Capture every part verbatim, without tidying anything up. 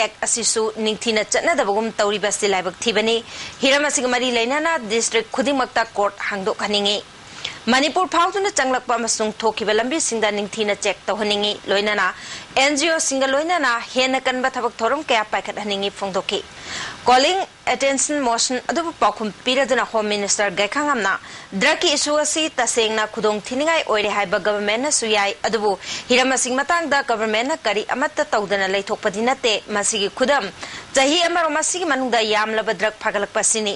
ꯑꯦꯛ ꯑꯁꯤꯁꯨ ꯅꯤꯡꯊꯤꯅ ꯆꯠꯅꯗꯕꯒꯨꯝ ꯇꯧꯔꯤꯕ ꯑꯁꯤ ꯂꯥꯏꯕꯛ ꯊꯤꯕꯅꯤ꯫ ꯍꯤꯔꯝ ꯑꯁꯤꯒ ꯃꯔꯤ ꯂꯩꯅꯅ ꯗꯤꯁꯇ꯭ꯔꯤꯛ ꯈꯨꯗꯤꯡꯃꯛꯇ ꯀꯣꯔꯠ ꯍꯥꯡꯗꯣꯛꯍꯟꯅꯤꯡꯏ꯫ ꯃꯅꯤꯄꯨꯔ ꯐꯥꯎꯗꯨꯅ ꯆꯪꯂꯛꯄ ꯑꯃꯁꯨꯡ ꯊꯣꯛꯈꯤꯕ ꯂꯝꯕꯤꯁꯤꯡꯗ ꯅꯤꯡꯊꯤꯅ ꯆꯦꯛ ꯇꯧꯍꯟꯅꯤꯡꯏ꯫ ꯂꯣꯏꯅꯅ ꯑꯦꯟ ꯖꯤ ꯑꯣꯁꯤꯡꯒ ꯂꯣꯏꯅꯅ ꯍꯦꯟꯅ ꯀꯟꯕ ꯊꯕꯛ ꯊꯧꯔꯝ ꯀꯌꯥ ꯄꯥꯏꯈꯠꯍꯟꯅꯤꯡꯏ ꯐꯣꯡꯗꯣꯛꯈꯤ꯫ Calling attention motion ꯑꯗꯨꯕꯨ ꯄꯥꯎꯈꯨꯝ ꯄꯤꯔꯗꯨꯅ ꯍꯣꯝ ꯃꯤꯅꯤꯁꯇꯔ ꯒꯩꯈꯥꯉꯝꯅ ꯗ꯭ꯔꯒꯀꯤ ꯏꯁꯨ ꯑꯁꯤ ꯇꯁꯦꯡꯅ ꯈꯨꯗꯣꯡ ꯊꯤꯅꯤꯡꯉꯥꯏ ꯑꯣꯏꯔꯦ ꯍꯥꯏꯕ ꯒꯚꯔꯟꯃꯦꯟꯠꯅꯁꯨ ꯌꯥꯏ, ꯑꯗꯨꯕꯨ ꯍꯤꯔꯝ ꯑꯁꯤꯒꯤ ꯃꯇꯥꯡꯗ ꯒꯚꯔꯟꯃꯦꯟꯠꯅ ꯀꯔꯤ ꯑꯃꯠꯇ ꯇꯧꯗꯅ ꯂꯩꯊꯣꯛꯄꯗꯤ ꯅꯠꯇꯦ꯫ ꯃꯁꯤꯒꯤ ꯈꯨꯗꯝ ꯆꯍꯤ ꯑꯃꯔꯣꯝ ꯑꯁꯤꯒꯤ ꯃꯅꯨꯡꯗ ꯌꯥꯝꯂꯕ ꯗ꯭ꯔꯒ ꯐꯥꯒꯠꯂꯛꯄ ꯑꯁꯤꯅꯤ꯫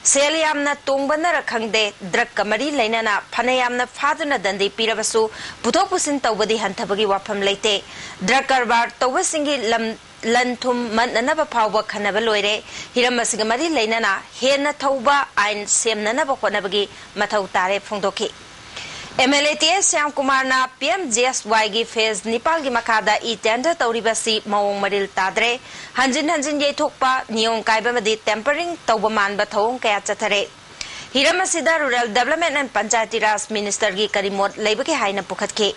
ꯁꯦꯜ ꯌꯥꯝꯅ ꯇꯣꯡꯕꯅꯔ ꯈꯪꯗꯦ, ꯗ꯭ꯔꯒꯀ ꯃꯔꯤ ꯂꯩꯅꯅ ꯐꯅ ꯌꯥꯝꯅ ꯐꯥꯗꯨꯅ ꯗꯟꯗꯤ ꯄꯤꯔꯕꯁꯨ ꯄꯨꯊꯣꯛ ꯄꯨꯁꯤꯟ ꯇꯧꯕꯗꯤ ꯍꯟꯊꯕꯒꯤ ꯋꯥꯐꯝ ꯂꯩꯇꯦ꯫ ꯗ꯭ꯔꯒ ꯀꯔꯕꯥꯔ ꯇꯧꯕꯁꯤꯡꯒꯤ ꯂꯝ ꯂꯟ ꯊꯨꯝ ꯃꯠꯅꯅꯕ ꯐꯥꯎꯕ ꯈꯟꯅꯕ ꯂꯣꯏꯔꯦ꯫ ꯍꯤꯔꯝ ꯑꯁꯤꯒ ꯃꯔꯤ ꯂꯩꯅꯅ ꯍꯦꯟꯅ ꯊꯧꯕ ꯑꯥꯏꯟ ꯁꯦꯝꯅꯅꯕ ꯍꯣꯠꯅꯕꯒꯤ ꯃꯊꯧ ꯇꯥꯔꯦ ꯐꯣꯡꯗꯣꯛꯈꯤ꯫ M L A T S ꯁ꯭ꯌꯥꯝꯀꯨꯃꯥꯔꯅ ꯄꯤ ꯑꯦꯝ ꯖꯤ ꯑꯦꯁ ꯋꯥꯏꯒꯤ ꯐꯦꯖ ꯅꯤꯄꯥꯜꯒꯤ ꯃꯈꯥꯗ ꯏ ꯇꯦꯟꯗꯔ ꯇꯧꯔꯤꯕꯁꯤ ꯃꯑꯣꯡ ꯃꯔꯤꯜ ꯇꯥꯗ꯭ꯔꯦ, ꯍꯟꯖꯤꯟ ꯍꯟꯖꯤꯟ ꯌꯩꯊꯣꯛꯄ, ꯅꯤꯌꯣꯝ ꯀꯥꯏꯕ ꯑꯃꯗꯤ ꯇꯦꯝꯄꯔꯤꯡ ꯇꯧꯕ ꯃꯥꯟꯕ ꯊꯧꯑꯣꯡ ꯀꯌꯥ ꯆꯠꯊꯔꯦ꯫ ꯍꯤꯔꯝ ꯑꯁꯤꯗ ꯔꯨꯔꯦꯜ ꯗꯦꯕꯂꯞꯃꯦꯟꯠ ꯑꯦꯟ ꯄꯟꯆꯥꯌꯇꯤ ꯔꯥꯖ ꯃꯤꯅꯤꯁꯇꯔꯒꯤ ꯀꯔꯤ ꯃꯣꯠ ꯂꯩꯕꯒꯦ ꯍꯥꯏꯅ ꯄꯨꯈꯠꯈꯤ꯫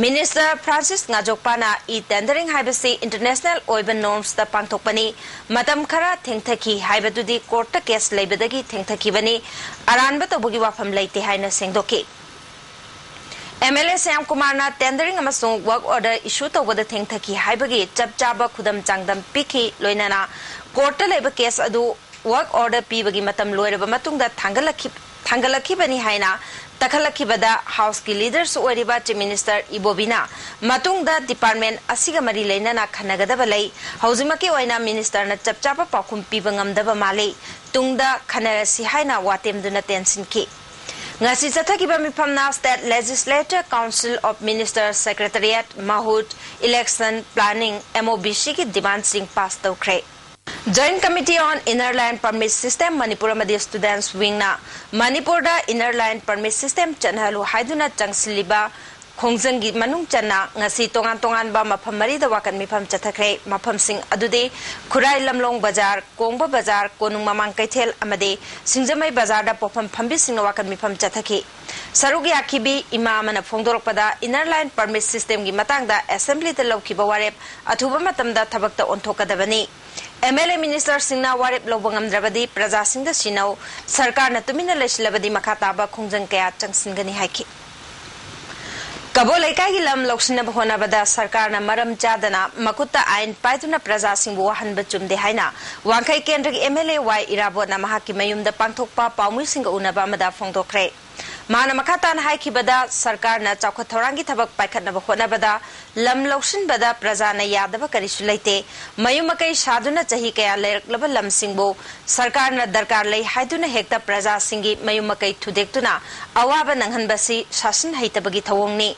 ꯃꯤꯅꯤꯁꯇꯔ ꯐ꯭ꯔꯥꯟꯁꯤꯁ ꯉꯥꯖꯣꯛꯄꯥꯅ ꯏ ꯇꯦꯟꯗꯔꯤꯡ ꯍꯥꯏꯕꯁꯤ ꯏꯟꯇꯔꯅꯦꯁꯅꯦꯜ ꯑꯣꯏꯕ ꯅꯣꯔꯝꯁꯇ ꯄꯥꯡꯊꯣꯛꯄꯅꯤ, ꯃꯇꯝ ꯈꯔ ꯊꯦꯡꯊꯈꯤ ꯍꯥꯏꯕꯗꯨꯗꯤ ꯀꯣꯔꯠꯇ ꯀꯦꯁ ꯂꯩꯕꯗꯒꯤ ꯊꯦꯡꯊꯈꯤꯕꯅꯤ, ꯑꯔꯥꯟꯕ ꯇꯧꯕꯒꯤ ꯋꯥꯐꯝ ꯂꯩꯇꯦ ꯍꯥꯏꯅ ꯁꯦꯡꯗꯣꯛꯈꯤ꯫ ꯑꯦꯝ ꯑꯦꯜ ꯑꯦ ꯁ꯭ꯌꯥꯝꯀꯨꯃꯥꯔꯅ ꯇꯦꯟꯗꯔꯤꯡ ꯑꯃꯁꯨꯡ ꯋꯥꯔꯛ ꯑꯣꯔꯗꯔ ꯏꯁꯨ ꯇꯧꯕꯗ ꯊꯦꯡꯊꯈꯤ ꯍꯥꯏꯕꯒꯤ ꯆꯞ ꯆꯥꯕ ꯈꯨꯗꯝ ꯆꯥꯡꯗꯝ ꯄꯤꯈꯤ, ꯂꯣꯏꯅꯅ ꯀꯣꯔꯠꯇ ꯂꯩꯕ ꯀꯦꯁ ꯑꯗꯨ ꯋꯥꯔꯛ ꯑꯣꯔꯗꯔ ꯄꯤꯕꯒꯤ ꯃꯇꯝ ꯂꯣꯏꯔꯕ ꯃꯇꯨꯡꯗ ꯊꯥꯡꯒꯠꯂꯛꯈꯤ-, ꯊꯥꯡꯒꯠꯂꯛꯈꯤꯕꯅꯤ ꯍꯥꯏꯅ ꯇꯛꯈꯠꯂꯛꯈꯤꯕꯗ ꯍꯥꯎꯁꯀꯤ ꯂꯤꯗꯔꯁꯨ ꯑꯣꯏꯔꯤꯕ ꯆꯤꯐ ꯃꯤꯅꯤꯁꯇꯔ ꯏꯕꯣꯕꯤꯅ ꯃꯇꯨꯡꯗ ꯗꯤꯄꯥꯔꯠꯃꯦꯟꯠ ꯑꯁꯤꯒ ꯃꯔꯤ ꯂꯩꯅꯅ ꯈꯟꯅꯒꯗꯕ ꯂꯩ꯫ ꯍꯧꯖꯤꯛꯃꯛꯀꯤ ꯑꯣꯏꯅ ꯃꯤꯅꯤꯁꯇꯔꯅ ꯆꯞ ꯆꯥꯕ ꯄꯥꯎꯈꯨꯝ ꯄꯤꯕ ꯉꯝꯗꯕ ꯃꯥꯜꯂꯤ꯫ ꯇꯨꯡꯗ ꯈꯟꯅꯔꯁꯤ ꯍꯥꯏꯅ ꯋꯥꯇꯦꯝꯗꯨꯅ ꯇꯦꯟꯁꯤꯟꯈꯤ꯫ ꯉꯁꯤ ꯆꯠꯊꯈꯤꯕ ꯃꯤꯐꯝꯅ State Legislature Council of Minister Secretariat, ꯃꯍꯨꯠ, election, planning, M O B C ꯒꯤ ꯗꯤꯃꯥꯟꯁꯤꯡ ꯄꯥꯁ ꯇꯧꯈ꯭ꯔꯦ꯫ Joint Committee on Inner Line Permit System Manipur ꯑꯃꯗꯤ Students Wing ꯅ ꯃꯅꯤꯄꯨꯔꯗ Inner Line Permit System ꯆꯠꯅꯍꯜꯂꯨ ꯍꯥꯏꯗꯨꯅ ꯆꯪꯁꯤꯜꯂꯤꯕ ꯈꯣꯡꯖꯪꯒꯤ ꯃꯅꯨꯡ ꯆꯟꯅ ꯉꯁꯤ ꯇꯣꯉꯥꯟ ꯇꯣꯉꯥꯟꯕ ꯃꯐꯝ ꯃꯔꯤꯗ ꯋꯥꯀꯠ ꯃꯤꯐꯝ ꯆꯠꯊꯈ꯭ꯔꯦ꯫ ꯃꯐꯝꯁꯤꯡ ꯑꯗꯨꯗꯤ ꯈꯨꯔꯥꯏ ꯂꯝꯂꯣꯡ ꯕꯖꯥꯔ, ꯀꯣꯡꯕ ꯕꯖꯥꯔ, ꯀꯣꯅꯨꯡ ꯃꯃꯥꯡ ꯀꯩꯊꯦꯜ ꯑꯃꯗꯤ ꯁꯤꯡꯖꯃꯩ ꯕꯖꯥꯔꯗ ꯄꯣꯠꯐꯝ ꯐꯝꯕꯤꯁꯤꯡꯅ ꯋꯥꯀꯠ ꯃꯤꯐꯝ ꯆꯠꯊꯈꯤ꯫ ꯁꯔꯨꯛ ꯌꯥꯈꯤꯕꯤ ꯏꯃꯥ ꯑꯃꯅ ꯐꯣꯡꯗꯣꯔꯛꯄꯗ, ꯏꯅꯔ ꯂꯥꯏꯟ ꯄꯔꯃꯤꯠ ꯁꯤꯁꯇꯦꯝꯒꯤ ꯃꯇꯥꯡꯗ ꯑꯦꯁꯦꯝꯕ꯭ꯂꯤꯗ ꯂꯧꯈꯤꯕ ꯋꯥꯔꯦꯞ ꯑꯊꯨꯕ ꯃꯇꯝꯗ ꯊꯕꯛꯇ ꯑꯣꯟꯊꯣꯛꯀꯗꯕꯅꯤ꯫ ꯑꯦꯝ ꯑꯦꯜ ꯑꯦ ꯃꯤꯅꯤꯁꯇꯔꯁꯤꯡꯅ ꯋꯥꯔꯦꯞ ꯂꯧꯕ ꯉꯝꯗ꯭ꯔꯕꯗꯤ ꯄ꯭ꯔꯖꯥꯁꯤꯡꯗ ꯁꯤꯟꯅꯧ, ꯁꯔꯀꯥꯔꯅ ꯇꯨꯃꯤꯟꯅ ꯂꯩꯁꯤꯜꯂꯕꯗꯤ ꯃꯈꯥ ꯇꯥꯕ ꯈꯣꯡꯖꯪ ꯀꯌꯥ ꯆꯪꯁꯤꯟꯒꯅꯤ ꯍꯥꯏꯈꯤ꯫ ꯀꯕꯣ ꯂꯩꯀꯥꯏꯒꯤ ꯂꯝ ꯂꯧꯁꯤꯟꯅꯕ ꯍꯣꯠꯅꯕꯗ ꯁꯔꯀꯥꯔꯅ ꯃꯔꯝ ꯆꯥꯗꯅ ꯃꯈꯨꯠꯇ ꯑꯥꯏꯟ ꯄꯥꯏꯗꯨꯅ ꯄ꯭ꯔꯖꯥꯁꯤꯡꯕꯨ ꯋꯥꯍꯟꯕ ꯆꯨꯝꯗꯦ ꯍꯥꯏꯅ ꯋꯥꯡꯈꯩ ꯀꯦꯟꯗ꯭ꯔꯒꯤ ꯑꯦꯝ ꯑꯦꯜ ꯑꯦ ꯋꯥꯏ ꯏꯔꯥꯕꯣꯠꯅ ꯃꯍꯥꯛꯀꯤ ꯃꯌꯨꯝꯗ ꯄꯥꯡꯊꯣꯛꯄ ꯄꯥꯎꯃꯤꯁꯤꯡꯒ ꯎꯅꯕ ꯑꯃꯗ ꯐꯣꯡꯗꯣꯛꯈ꯭ꯔꯦ꯫ ꯃꯍꯥꯛꯅ ꯃꯈꯥ ꯇꯥꯅ ꯍꯥꯏꯈꯤꯕꯗ, ꯁꯔꯀꯥꯔꯅ ꯆꯥꯎꯈꯠ ꯊꯧꯔꯥꯡꯒꯤ ꯊꯕꯛ ꯄꯥꯏꯈꯠꯅꯕ ꯍꯣꯠꯅꯕꯗ ꯂꯝ ꯂꯧꯁꯤꯟꯕꯗ ꯄ꯭ꯔꯖꯥꯅ ꯌꯥꯗꯕ ꯀꯔꯤꯁꯨ ꯂꯩꯇꯦ꯫ ꯃꯌꯨꯝ ꯃꯀꯩ ꯁꯥꯗꯨꯅ ꯆꯍꯤ ꯀꯌꯥ ꯂꯩꯔꯛꯂꯕ ꯂꯝꯁꯤꯡꯕꯨ ꯁꯔꯀꯥꯔꯅ ꯗꯔꯀꯥꯔ ꯂꯩ ꯍꯥꯏꯗꯨꯅ ꯍꯦꯛꯇ ꯄ꯭ꯔꯖꯥꯁꯤꯡꯒꯤ ꯃꯌꯨꯝ ꯃꯀꯩ ꯊꯨꯗꯦꯛꯇꯨꯅ ꯑꯋꯥꯕ ꯅꯪꯍꯟꯕꯁꯤ ꯁꯥꯁꯟ ꯍꯩꯇꯕꯒꯤ ꯊꯧꯑꯣꯡꯅꯤ꯫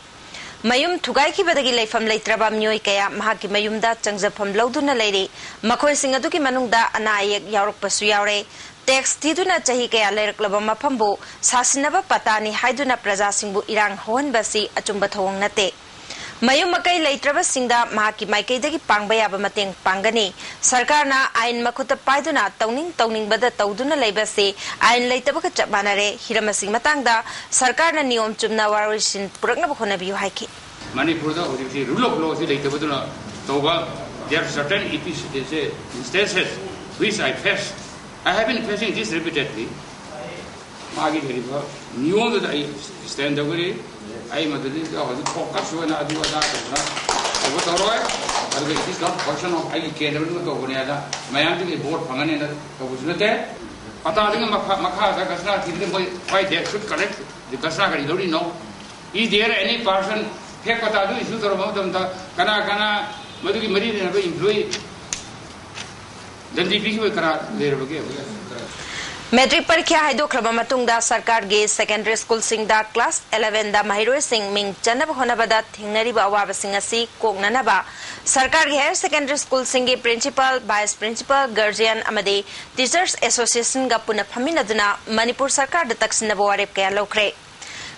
ꯃꯌꯨꯝ ꯊꯨꯒꯥꯏꯈꯤꯕꯗꯒꯤ ꯂꯩꯐꯝ ꯂꯩꯇ꯭ꯔꯕ ꯃꯤꯑꯣꯏ ꯀꯌꯥ ꯃꯍꯥꯛꯀꯤ ꯃꯌꯨꯝꯗ ꯆꯪꯖꯐꯝ ꯂꯧꯗꯨꯅ ꯂꯩꯔꯤ꯫ ꯃꯈꯣꯏꯁꯤꯡ ꯑꯗꯨꯒꯤ ꯃꯅꯨꯡꯗ ꯑꯅꯥ ꯑꯌꯦꯛ ꯌꯥꯎꯔꯛꯄꯁꯨ ꯌꯥꯎꯔꯦ꯫ ꯇꯦꯛꯁ ꯊꯤꯗꯨꯅ ꯆꯍꯤ ꯀꯌꯥ ꯂꯩꯔꯛꯂꯕ ꯃꯐꯝꯕꯨ ꯁꯥꯁꯤꯟꯅꯕ ꯄꯇꯥꯅꯤ ꯍꯥꯏꯗꯨꯅ ꯄ꯭ꯔꯖꯥꯁꯤꯡꯕꯨ ꯏꯔꯥꯡ ꯍꯧꯍꯟꯕꯁꯤ ꯑꯆꯨꯝꯕ ꯊꯧꯑꯣꯡ ꯅꯠꯇꯦ꯫ ꯃꯌꯨꯝ ꯃꯀꯩ ꯂꯩꯇ꯭ꯔꯕꯁꯤꯡꯗ ꯃꯍꯥꯛꯀꯤ ꯃꯥꯏꯀꯩꯗꯒꯤ ꯄꯥꯡꯕ ꯌꯥꯕ ꯃꯇꯦꯡ ꯄꯥꯡꯒꯅꯤ꯫ ꯁꯔꯀꯥꯔꯅ ꯑꯥꯏꯟ ꯃꯈꯨꯠꯇ ꯄꯥꯏꯗꯨꯅ ꯇꯧꯅꯤꯡ ꯇꯧꯅꯤꯡꯕꯗ ꯇꯧꯗꯨꯅ ꯂꯩꯕꯁꯤ ꯑꯥꯏꯟ ꯂꯩꯇꯕꯒ ꯆꯞ ꯃꯥꯟꯅꯔꯦ꯫ ꯍꯤꯔꯝ ꯑꯁꯤꯒꯤ ꯃꯇꯥꯡꯗ ꯁꯔꯀꯥꯔꯅ ꯅꯤꯌꯣꯝ ꯆꯨꯝꯅ ꯋꯥꯔꯣꯏꯁꯤꯟ ꯄꯨꯔꯛꯅꯕ ꯍꯣꯠꯅꯕꯤꯌꯨ ꯍꯥꯏꯈꯤ꯫ ꯃꯅꯤꯄꯨꯔꯗ ꯍꯧꯖꯤꯛꯇꯤ rule of law ꯁꯤ ꯂꯩꯇꯕꯗꯨꯅ ꯇꯧꯕ, there are certain instances which I face. I have been facing this repeatedly. ꯃꯥꯒꯤ ꯂꯩꯔꯤꯕ ꯅꯤꯌꯣꯝꯗꯨꯗ ꯑꯩ stand ꯇꯧꯒꯅꯤ꯫ ꯑꯩ ꯃꯗꯨꯗꯤ ꯍꯧꯖꯤꯛ focus ꯑꯣꯏꯅ ꯑꯗꯨ ꯑꯗꯥ ꯇꯧꯗꯅ ꯇꯧꯕ ꯇꯧꯔꯣꯏ꯫ ꯑꯗꯨꯒ it is not function of ꯑꯩꯒꯤ ꯀꯦꯟꯗ꯭ꯔꯗꯨꯅ ꯇꯧꯕꯅꯦ ꯑꯗ ꯃꯌꯥꯝꯗꯨꯒꯤ vote ꯐꯪꯒꯅꯦꯅ ꯇꯧꯕꯁꯨ ꯅꯠꯇꯦ꯫ ꯄꯇꯥꯗꯨꯒꯤ ꯃꯈꯥ ꯃꯈꯥꯗ ꯈꯁꯅꯥ ꯊꯤꯕꯗ ꯃꯣꯏ why they should collect the ꯈꯁꯅꯥ ꯀꯔꯤ ꯂꯧꯔꯤꯅꯣ? Is there any person fake ꯄꯇꯥꯗꯨ issue ꯇꯧꯔꯕ ꯃꯇꯝꯗ ꯀꯅꯥ ꯀꯅꯥ ꯃꯗꯨꯒꯤ ꯃꯔꯤ ꯂꯩꯅꯕ employee ꯗꯟꯗꯤ ꯄꯤꯈꯤꯕ ꯀꯅꯥ ꯂꯩꯔꯕꯒꯦ? ꯃꯦꯇ꯭ꯔꯤꯛ ꯄꯔꯤꯈ꯭ꯌꯥ ꯍꯥꯏꯗꯣꯛꯈ꯭ꯔꯕ ꯃꯇꯨꯡꯗ ꯁꯔꯀꯥꯔꯒꯤ ꯁꯦꯀꯦꯟꯗꯔꯤ ꯁ꯭ꯀꯨꯜꯁꯤꯡꯗ ꯀ꯭ꯂꯥꯁ eleven ꯗ ꯃꯍꯩꯔꯣꯏꯁꯤꯡ ꯃꯤꯡ ꯆꯟꯅꯕ ꯍꯣꯠꯅꯕꯗ ꯊꯦꯡꯅꯔꯤꯕ ꯑꯋꯥꯕꯁꯤꯡ ꯑꯁꯤ ꯀꯣꯛꯅꯅꯕ ꯁꯔꯀꯥꯔꯒꯤ ꯍꯥꯌꯔ ꯁꯦꯀꯦꯟꯗꯔꯤ ꯁ꯭ꯀꯨꯜꯁꯤꯡꯒꯤ ꯄ꯭ꯔꯤꯟꯁꯤꯄꯥꯜ, ꯚꯥꯏꯁ ꯄ꯭ꯔꯤꯟꯁꯤꯄꯥꯜ, ꯒꯥꯔꯖꯤꯌꯥꯟ ꯑꯃꯗꯤ ꯇꯤꯆꯔꯁ ꯑꯦꯁꯣꯁꯤꯌꯦꯁꯟꯒ ꯄꯨꯟꯅ ꯐꯝꯃꯤꯟꯅꯗꯨꯅ ꯃꯅꯤꯄꯨꯔ ꯁꯔꯀꯥꯔꯗ ꯇꯛꯁꯤꯟꯅꯕ ꯋꯥꯔꯦꯞ ꯀꯌꯥ ꯂꯧꯈ꯭ꯔꯦ꯫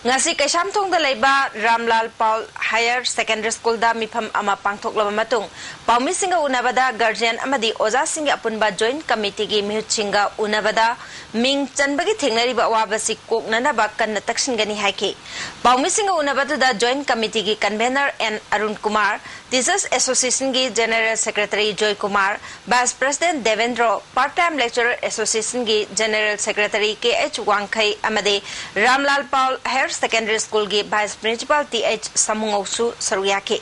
ꯉꯁꯤ ꯀꯩꯁꯥꯝꯊꯣꯡꯗ ꯂꯩꯕ ꯔꯥꯝꯂꯥꯜ ꯄꯥꯎꯜ ꯍꯥꯌꯔ ꯁꯦꯀꯦꯟꯗꯔꯤ ꯁ꯭ꯀꯨꯜꯗ ꯃꯤꯐꯝ ꯑꯃ ꯄꯥꯡꯊꯣꯛꯂꯕ ꯃꯇꯨꯡ, ꯄꯥꯎꯃꯤꯁꯤꯡꯒ ꯎꯅꯕꯗ ꯒꯥꯔꯖꯤꯌꯟ ꯑꯃꯗꯤ ꯑꯣꯖꯥꯁꯤꯡꯒꯤ ꯑꯄꯨꯟꯕ ꯖꯣꯏꯟꯠ ꯀꯃꯤꯇꯤꯒꯤ ꯃꯤꯍꯨꯠꯁꯤꯡꯒ ꯎꯅꯕꯗ ꯃꯤꯡ ꯆꯟꯕꯒꯤ ꯊꯦꯡꯅꯔꯤꯕ ꯑꯋꯥꯕꯁꯤ ꯀꯣꯛꯅꯅꯕ ꯀꯟꯅ ꯇꯛꯁꯤꯟꯒꯅꯤ ꯍꯥꯏꯈꯤ꯫ ꯄꯥꯎꯃꯤꯁꯤꯡꯒ ꯎꯅꯕꯗꯨꯗ ꯖꯣꯏꯟꯠ ꯀꯃꯤꯇꯤꯒꯤ convener N Arun Kumar, teachers ꯑꯦꯁꯣꯁꯤꯌꯦꯁꯟꯒꯤ general secretary Joy Kumar, vice president Debendro, part time lecturer ꯑꯦꯁꯣꯁꯤꯌꯦꯁꯟꯒꯤ general secretary K H Wangkhei ꯑꯃꯗꯤ ꯔꯥꯝꯂꯥꯜ ꯄꯥꯎꯜ ꯍꯥꯌꯔ ꯁꯦꯀꯦꯟꯗꯔꯤ ꯁ꯭ꯀꯨꯜꯒꯤ ꯚꯥꯏꯁ ꯄ꯭ꯔꯤꯟꯁꯤꯄꯥꯜ ꯇꯤ ꯑꯩꯆ ꯁꯃꯨꯉꯧꯁꯨ ꯁꯔꯨꯛ ꯌꯥꯈꯤ꯫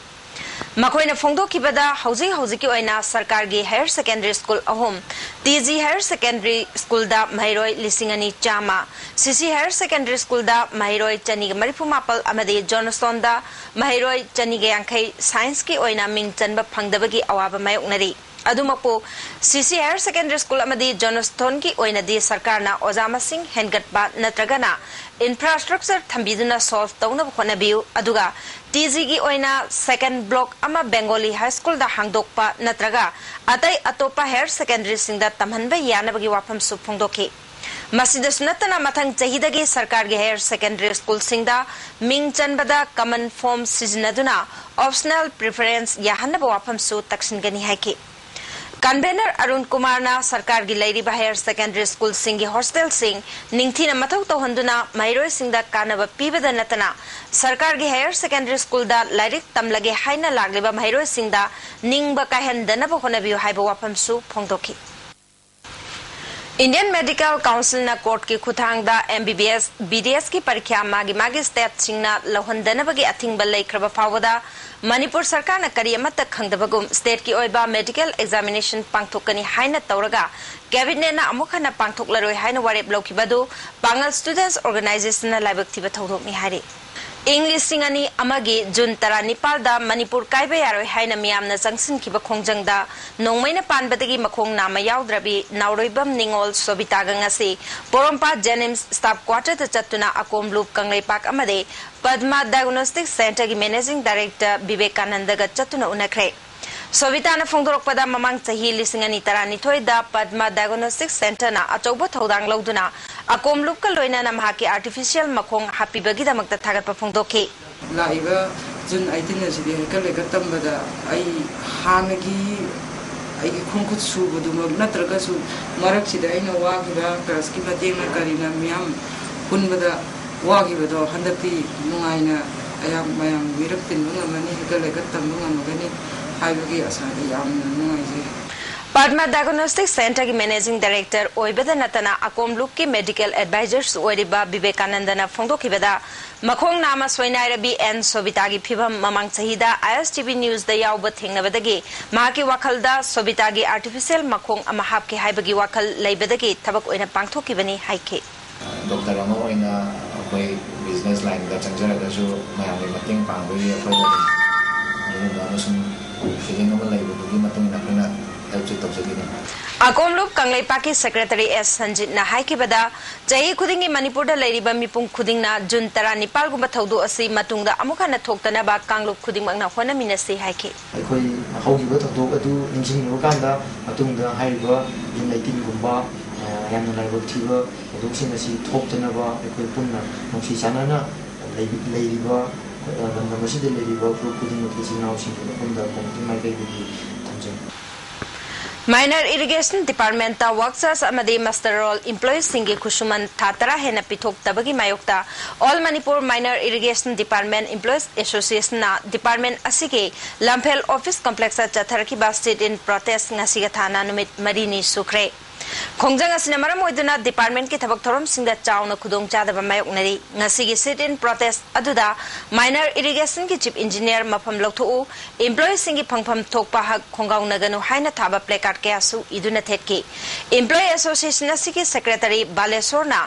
ꯃꯈꯣꯏꯅ ꯐꯣꯡꯗꯣꯛꯈꯤꯕꯗ, ꯍꯧꯖꯤꯛ ꯍꯧꯖꯤꯛꯀꯤ ꯑꯣꯏꯅ ꯁꯔꯀꯥꯔꯒꯤ ꯍꯥꯌꯔ ꯁꯦꯀꯦꯟꯗꯔꯤ ꯁ꯭ꯀꯨꯜ ꯑꯍꯨꯝ, ꯇꯤ ꯖꯤ ꯍꯥꯌꯔ ꯁꯦꯀꯦꯟꯗꯔꯤ ꯁ꯭ꯀꯨꯜꯗ ꯃꯍꯩꯔꯣꯏ ꯂꯤꯁꯤꯡ ꯑꯅꯤ ꯆꯥꯝꯃ, ꯁꯤ ꯁꯤ ꯍꯥꯌꯔ ꯁꯦꯀꯦꯟꯗꯔꯤ ꯁ꯭ꯀꯨꯜꯗ ꯃꯍꯩꯔꯣꯏ ꯆꯅꯤꯒ ꯃꯔꯤꯐꯨ ꯃꯥꯄꯜ ꯑꯃꯗꯤ ꯖꯣꯟꯁꯇꯣꯟꯗ ꯃꯍꯩꯔꯣꯏ ꯆꯅꯤꯒ ꯌꯥꯡꯈꯩ ꯁꯥꯏꯟꯁꯀꯤ ꯑꯣꯏꯅ ꯃꯤꯡ ꯆꯟꯕ ꯐꯪꯗꯕꯒꯤ ꯑꯋꯥꯕ ꯃꯥꯌꯣꯛꯅꯔꯤ꯫ ꯑꯗꯨꯃꯛꯄꯨ, ꯁꯤ ꯁꯤ ꯍꯥꯌꯔ ꯁꯦꯀꯦꯟꯗꯔꯤ ꯁ꯭ꯀꯨꯜ ꯑꯃꯗꯤ ꯖꯣꯟꯁꯇꯣꯟꯒꯤ ꯑꯣꯏꯅꯗꯤ ꯁꯔꯀꯥꯔꯅ ꯑꯣꯖꯥ ꯃꯁꯤꯡ ꯍꯦꯟꯒꯠꯄ ꯅꯠꯇ꯭ꯔꯒꯅ ꯏꯟꯐ꯭ꯔꯥꯁ꯭ꯇ꯭ꯔꯛꯆꯔ ꯊꯝꯕꯤꯗꯨꯅ ꯁꯣꯜꯚ ꯇꯧꯅꯕ ꯍꯣꯠꯅꯕꯤꯌꯨ, ꯑꯗꯨꯒ ꯇꯤ ꯖꯤꯒꯤ ꯑꯣꯏꯅ ꯁꯦꯀꯦꯟꯗ ꯕ꯭ꯂꯣꯛ ꯑꯃ ꯕꯦꯡꯒꯣꯂꯤ ꯍꯥꯏ ꯁ꯭ꯀꯨꯜꯗ ꯍꯥꯡꯗꯣꯛꯄ ꯅꯠꯇ꯭ꯔꯒ ꯑꯇꯩ ꯑꯇꯣꯞꯄ ꯍꯥꯌꯔ ꯁꯦꯀꯦꯟꯗꯔꯤꯁꯤꯡꯗ ꯇꯝꯍꯟꯕ ꯌꯥꯅꯕꯒꯤ ꯋꯥꯐꯝꯁꯨ ꯐꯣꯡꯗꯣꯛꯈꯤ꯫ ꯃꯁꯤꯗꯁꯨ ꯅꯠꯇꯅ, ꯃꯊꯪ ꯆꯍꯤꯗꯒꯤ ꯁꯔꯀꯥꯔꯒꯤ ꯍꯥꯌꯔ ꯁꯦꯀꯦꯟꯗꯔꯤ ꯁ꯭ꯀꯨꯜꯁꯤꯡꯗ ꯃꯤꯡ ꯆꯟꯕꯗ ꯀꯃꯟ ꯐꯣꯔꯝ ꯁꯤꯖꯤꯟꯅꯗꯨꯅ ꯑꯣꯞꯁꯅꯦꯜ ꯄ꯭ꯔꯤꯐꯔꯦꯟꯁ ꯌꯥꯍꯟꯅꯕ ꯋꯥꯐꯝꯁꯨ ꯇꯛꯁꯤꯟꯒꯅꯤ ꯍꯥꯏꯈꯤ꯫ ꯀꯟꯚꯦꯅꯔ ꯑꯔꯨꯟ ꯀꯨꯃꯥꯔꯅ ꯁꯔꯀꯥꯔꯒꯤ ꯂꯩꯔꯤꯕ ꯍꯥꯌꯔ ꯁꯦꯀꯦꯟꯗꯔꯤ ꯁ꯭ꯀꯨꯜꯁꯤꯡꯒꯤ ꯍꯣꯁꯇꯦꯜꯁꯤꯡ ꯅꯤꯡꯊꯤꯅ ꯃꯊꯧ ꯇꯧꯍꯟꯗꯨꯅ ꯃꯍꯩꯔꯣꯏꯁꯤꯡꯗ ꯀꯥꯟꯅꯕ ꯄꯤꯕꯗ ꯅꯠꯇꯅ, ꯁꯔꯀꯥꯔꯒꯤ ꯍꯥꯌꯔ ꯁꯦꯀꯦꯟꯗꯔꯤ ꯁ꯭ꯀꯨꯜꯗ ꯂꯥꯏꯔꯤꯛ ꯇꯝꯂꯒꯦ ꯍꯥꯏꯅ ꯂꯥꯛꯂꯤꯕ ꯃꯍꯩꯔꯣꯏꯁꯤꯡꯗ ꯅꯤꯡꯕ ꯀꯥꯏꯍꯟꯗꯅꯕ ꯍꯣꯠꯅꯕꯤꯌꯨ ꯍꯥꯏꯕ ꯋꯥꯐꯝꯁꯨ ꯐꯣꯡꯗꯣꯛꯈꯤ꯫ ꯏꯟꯗꯤꯌꯟ ꯃꯦꯗꯤꯀꯦꯜ ꯀꯥꯎꯟꯁꯤꯜꯅ ꯀꯣꯔꯠꯀꯤ ꯈꯨꯠꯊꯥꯡꯗ ꯑꯦꯝ ꯕꯤ ꯕꯤ ꯑꯦꯁ, ꯕꯤ ꯗꯤ ꯑꯦꯁꯀꯤ ꯄꯔꯤꯈ꯭ꯌꯥ ꯃꯥꯒꯤ ꯃꯥꯒꯤ ꯁ꯭ꯇꯦꯠꯁꯤꯡꯅ ꯂꯧꯍꯟꯗꯅꯕꯒꯤ ꯑꯊꯤꯡꯕ ꯂꯩꯈ꯭ꯔꯕ ꯐꯥꯎꯕꯗ ꯃꯅꯤꯄꯨꯔ ꯁꯔꯀꯥꯔꯅ ꯀꯔꯤ ꯑꯃꯠꯇ ꯈꯪꯗꯕꯒꯨꯝ ꯁ꯭ꯇꯦꯠꯀꯤ ꯑꯣꯏꯕ ꯃꯦꯗꯤꯀꯦꯜ ꯑꯦꯛꯖꯥꯃꯤꯅꯦꯁꯟ ꯄꯥꯡꯊꯣꯛꯀꯅꯤ ꯍꯥꯏꯅ ꯇꯧꯔꯒ ꯀꯦꯕꯤꯅꯦꯠꯅ ꯑꯃꯨꯛ ꯍꯟꯅ ꯄꯥꯡꯊꯣꯛꯂꯔꯣꯏ ꯍꯥꯏꯅ ꯋꯥꯔꯦꯞ ꯂꯧꯈꯤꯕ ꯑꯗꯨ ꯄꯥꯡꯒꯜ ꯁ꯭ꯇꯨꯗꯦꯟꯠꯁ ꯑꯣꯔꯒꯅꯥꯏꯖꯦꯁꯟꯅ ꯂꯥꯏꯕꯛ ꯊꯤꯕ ꯊꯧꯗꯣꯛꯅꯤ ꯍꯥꯏꯔꯤ꯫ ꯏꯪ ꯂꯤꯁꯤꯡ ꯑꯅꯤ ꯑꯃꯒꯤ ꯖꯨꯟ ꯇꯔꯥꯅꯤꯄꯥꯜꯗ ꯃꯅꯤꯄꯨꯔ ꯀꯥꯏꯕ ꯌꯥꯔꯣꯏ ꯍꯥꯏꯅ ꯃꯤꯌꯥꯝꯅ ꯆꯪꯁꯤꯟꯈꯤꯕ ꯈꯣꯡꯖꯪꯗ ꯅꯣꯡꯃꯩꯅ ꯄꯥꯟꯕꯗꯒꯤ ꯃꯈꯣꯡ ꯅꯥꯝꯃ ꯌꯥꯎꯗ꯭ꯔꯕꯤ ꯅꯥꯎꯔꯣꯏꯕꯝ ꯅꯤꯉꯣꯜ ꯁꯣꯕꯤꯇꯥꯒ ꯉꯁꯤ ꯄꯣꯔꯣꯝꯄꯥꯠ ꯖꯦꯅꯤꯝꯁ ꯁ꯭ꯇꯥꯐ ꯀ꯭ꯋꯥꯇꯔꯗ ꯆꯠꯇꯨꯅ ꯑꯀꯣꯝꯂꯨꯞ ꯀꯪꯂꯩꯄꯥꯛ ꯑꯃꯗꯤ ꯄꯗꯃꯥ ꯗꯥꯏꯒꯅꯣꯁꯇꯤꯛ ꯁꯦꯟꯇꯔꯒꯤ ꯃꯦꯅꯦꯖꯤꯡ ꯗꯥꯏꯔꯦꯛꯇꯔ ꯕꯤꯕꯦꯀꯥꯅꯟꯗꯒ ꯆꯠꯇꯨꯅ ꯎꯅꯈ꯭ꯔꯦ꯫ ꯁꯣꯕꯤꯇꯥꯅ ꯐꯣꯡꯗꯣꯔꯛꯄꯗ, ꯃꯃꯥꯡ ꯆꯍꯤ ꯂꯤꯁꯤꯡ ꯑꯅꯤ ꯇꯔꯥꯅꯤꯊꯣꯏꯗ ꯄꯗꯃ ꯗꯥꯏꯒꯅꯣꯁꯇꯤꯛ ꯁꯦꯟꯇꯔꯅ ꯑꯆꯧꯕ ꯊꯧꯗꯥꯡ ꯂꯧꯗꯨꯅ ꯑꯀꯣꯝꯂꯨꯞꯀ ꯂꯣꯏꯅꯅ ꯃꯍꯥꯛꯀꯤ ꯑꯥꯔꯇꯤꯐꯤꯁꯤꯌꯦꯜ ꯃꯈꯣꯡ ꯍꯥꯞꯄꯤꯕꯒꯤꯗꯃꯛꯇ ꯊꯥꯒꯠꯄ ꯐꯣꯡꯗꯣꯛꯈꯤ꯫ ꯂꯥꯛꯏꯕ ꯖꯨꯟ ꯑꯩꯇꯤꯟ ꯑꯁꯤꯗꯤ ꯍꯩꯀꯠ ꯂꯩꯀꯠ ꯇꯝꯕꯗ ꯑꯩ ꯍꯥꯟꯅꯒꯤ ꯑꯩꯒꯤ ꯈꯣꯡ ꯈꯨꯠ ꯁꯨꯕꯗꯨꯃꯛ ꯅꯠꯇ꯭ꯔꯒꯁꯨ, ꯃꯔꯛꯁꯤꯗ ꯑꯩꯅ ꯋꯥꯈꯤꯕ ꯀ꯭ꯔꯁꯀꯤ ꯃꯇꯦꯡꯅ ꯀꯔꯤꯅ ꯃꯤꯌꯥꯝ ꯄꯨꯟꯕꯗ ꯋꯥꯈꯤꯕꯗꯣ ꯍꯟꯗꯛꯇꯤ ꯅꯨꯡꯉꯥꯏꯅ ꯑꯌꯥꯝ ꯃꯌꯥꯝ ꯃꯤꯔꯛ ꯇꯤꯟꯕ ꯉꯝꯃꯅꯤ, ꯍꯩꯀꯠ ꯂꯩꯀꯠ ꯇꯝꯕ ꯉꯝꯃꯒꯅꯤ ꯍꯥꯏꯕꯒꯤ ꯑꯁꯥꯗ ꯌꯥꯝꯅ ꯅꯨꯡꯉꯥꯏꯖꯩ꯫ padma diagnostic centreꯒꯤ managing director ꯑꯣꯏꯕꯗ ꯅꯠꯇꯅ ꯑꯀꯣꯝꯂꯨꯞꯀꯤ medical advisors ꯑꯣꯏꯔꯤꯕ ꯕꯤꯕꯦꯀꯥꯅꯟꯗꯅ ꯐꯣꯡꯗꯣꯛꯈꯤꯕꯗ, ꯃꯈꯣꯡ ꯅꯥꯝꯃ ꯁꯣꯏꯅꯥꯏꯔꯕꯤ ꯑꯦꯟ ꯁꯣꯕꯤꯇꯥꯒꯤ ꯐꯤꯚꯝ ꯃꯃꯥꯡ ꯆꯍꯤꯗ ISTV newsꯗ ꯌꯥꯎꯕ ꯊꯦꯡꯅꯕꯗꯒꯤ ꯃꯍꯥꯛꯀꯤ ꯋꯥꯈꯜꯗ ꯁꯣꯕꯤꯇꯥꯒꯤ artificial ꯃꯈꯣꯡ ꯑꯃ ꯍꯥꯞꯀꯦ ꯍꯥꯏꯕꯒꯤ ꯋꯥꯈꯜ ꯂꯩꯕꯗꯒꯤ ꯊꯕꯛ ꯑꯣꯏꯅ ꯄꯥꯡꯊꯣꯛꯈꯤꯕꯅꯤ ꯍꯥꯏꯈꯤ꯫ ꯗꯣꯛꯇꯔ ꯑꯃ ꯑꯣꯏꯅ ꯑꯩꯈꯣꯏ business lineꯗ ꯆꯪꯖꯔꯒꯁꯨ ꯃꯌꯥꯝꯒꯤ ꯃꯇꯦꯡ ꯄꯥꯡꯕꯒꯤ ꯑꯩꯈꯣꯏꯗ ꯑꯗꯨꯝ ꯑꯗꯨꯒꯨꯝꯕ ꯑꯃꯁꯨꯡ feeling ꯑꯃ ꯂꯩꯕꯗꯨꯒꯤ ꯃꯇꯨꯡ ꯏꯟꯅ ꯑꯩꯈꯣꯏꯅ helpꯁꯨ ꯇꯧꯖꯈꯤꯅꯤ꯫ ꯑꯀꯣꯝꯂꯨꯞ ꯀꯪꯂꯩꯄꯥꯛꯀꯤ secretary ꯑꯦꯁ ꯁꯟꯖꯤꯠꯅ ꯍꯥꯏꯈꯤꯕꯗ, ꯆꯍꯤ ꯈꯨꯗꯤꯡꯒꯤ ꯃꯅꯤꯄꯨꯔꯗ ꯂꯩꯔꯤꯕ ꯃꯤꯄꯨꯝ ꯈꯨꯗꯤꯡꯅ ꯖꯨꯟ ꯇꯔꯥꯅꯤꯄꯥꯜꯒꯨꯝꯕ ꯊꯧꯗꯣꯛ ꯑꯁꯤ ꯃꯇꯨꯡꯗ ꯑꯃꯨꯛ ꯍꯟꯅ ꯊꯣꯛꯇꯅꯕ ꯀꯥꯡꯂꯨꯞ ꯈꯨꯗꯤꯡꯃꯛꯅ ꯍꯣꯠꯅꯃꯤꯟꯅꯁꯤ ꯍꯥꯏꯈꯤ꯫ ꯑꯩꯈꯣꯏ ꯍꯧꯈꯤꯕ ꯊꯧꯗꯣꯛ ꯑꯗꯨ ꯅꯤꯡꯁꯤꯡꯂꯨꯕ ꯀꯥꯟꯗ ꯃꯇꯨꯡꯗ ꯍꯥꯏꯔꯤꯕ ꯖꯨꯟ ꯑꯩꯇꯤꯟꯒꯨꯝꯕ, ꯑ, ꯌꯥꯝꯅ ꯂꯥꯏꯕꯛ ꯊꯤꯕ ꯊꯧꯗꯣꯛꯁꯤꯡ ꯑꯁꯤ ꯊꯣꯛꯇꯅꯕ ꯑꯩꯈꯣꯏ ꯄꯨꯟꯅ ꯅꯨꯡꯁꯤ ꯆꯥꯟꯅꯅ ꯂꯩ-, ꯂꯩꯔꯤꯕ, ꯑ, ꯂꯝꯗꯝ ꯑꯁꯤꯗ ꯂꯩꯔꯤꯕ ꯐꯨꯔꯨꯞ ꯈꯨꯗꯤꯡꯃꯛꯀꯤ ꯏꯆꯤꯜ ꯏꯅꯥꯎꯁꯤꯡꯒꯤ ꯃꯐꯝꯗ committee ꯃꯥꯏꯀꯩꯗꯒꯤ ꯊꯝꯖꯩ꯫ Minor Irrigation Departmentꯇ work charge ꯑꯃꯗꯤ muster roll employeesꯁꯤꯡꯒꯤ ꯈꯨꯠꯁꯨꯃꯟ ꯊꯥ ꯇꯔꯥ ꯍꯦꯟꯅ ꯄꯤꯊꯣꯛꯇꯕꯒꯤ ꯃꯥꯌꯣꯛꯇ All Manipur Minor Irrigation Department Employees Associationꯅ department ꯑꯁꯤꯒꯤ ꯂꯝꯐꯦꯜ office complexꯇ ꯆꯠꯊꯔꯛꯈꯤꯕ sit-in protest ꯉꯁꯤꯒ ꯊꯥꯅ ꯅꯨꯃꯤꯠ ꯃꯔꯤꯅꯤ ꯁꯨꯈ꯭ꯔꯦ꯫ ꯈꯣꯡꯖꯪ ꯑꯁꯤꯅ ꯃꯔꯝ ꯑꯣꯏꯗꯨꯅ departmentꯀꯤ ꯊꯕꯛ ꯊꯧꯔꯝꯁꯤꯡꯗ ꯆꯥꯎꯅ ꯈꯨꯗꯣꯡꯆꯥꯗꯕ ꯃꯥꯌꯣꯛꯅꯔꯤ꯫ ꯉꯁꯤꯒꯤ sit-in protest ꯑꯗꯨꯗ Minor Irrigationꯒꯤ chief engineer ꯃꯐꯝ ꯂꯧꯊꯣꯛꯎ, employeesꯁꯤꯡꯒꯤ ꯐꯪꯐꯝ ꯊꯣꯛꯄ ꯍꯛ ꯈꯣꯡꯒꯥꯎꯅꯒꯅꯨ ꯍꯥꯏꯅ ꯊꯥꯕ placard ꯀꯌꯥꯁꯨ ꯏꯗꯨꯅ ꯊꯦꯠꯈꯤ꯫ Employee Association ꯑꯁꯤꯒꯤ secretary ꯕꯥꯂꯦꯁꯣꯔꯅ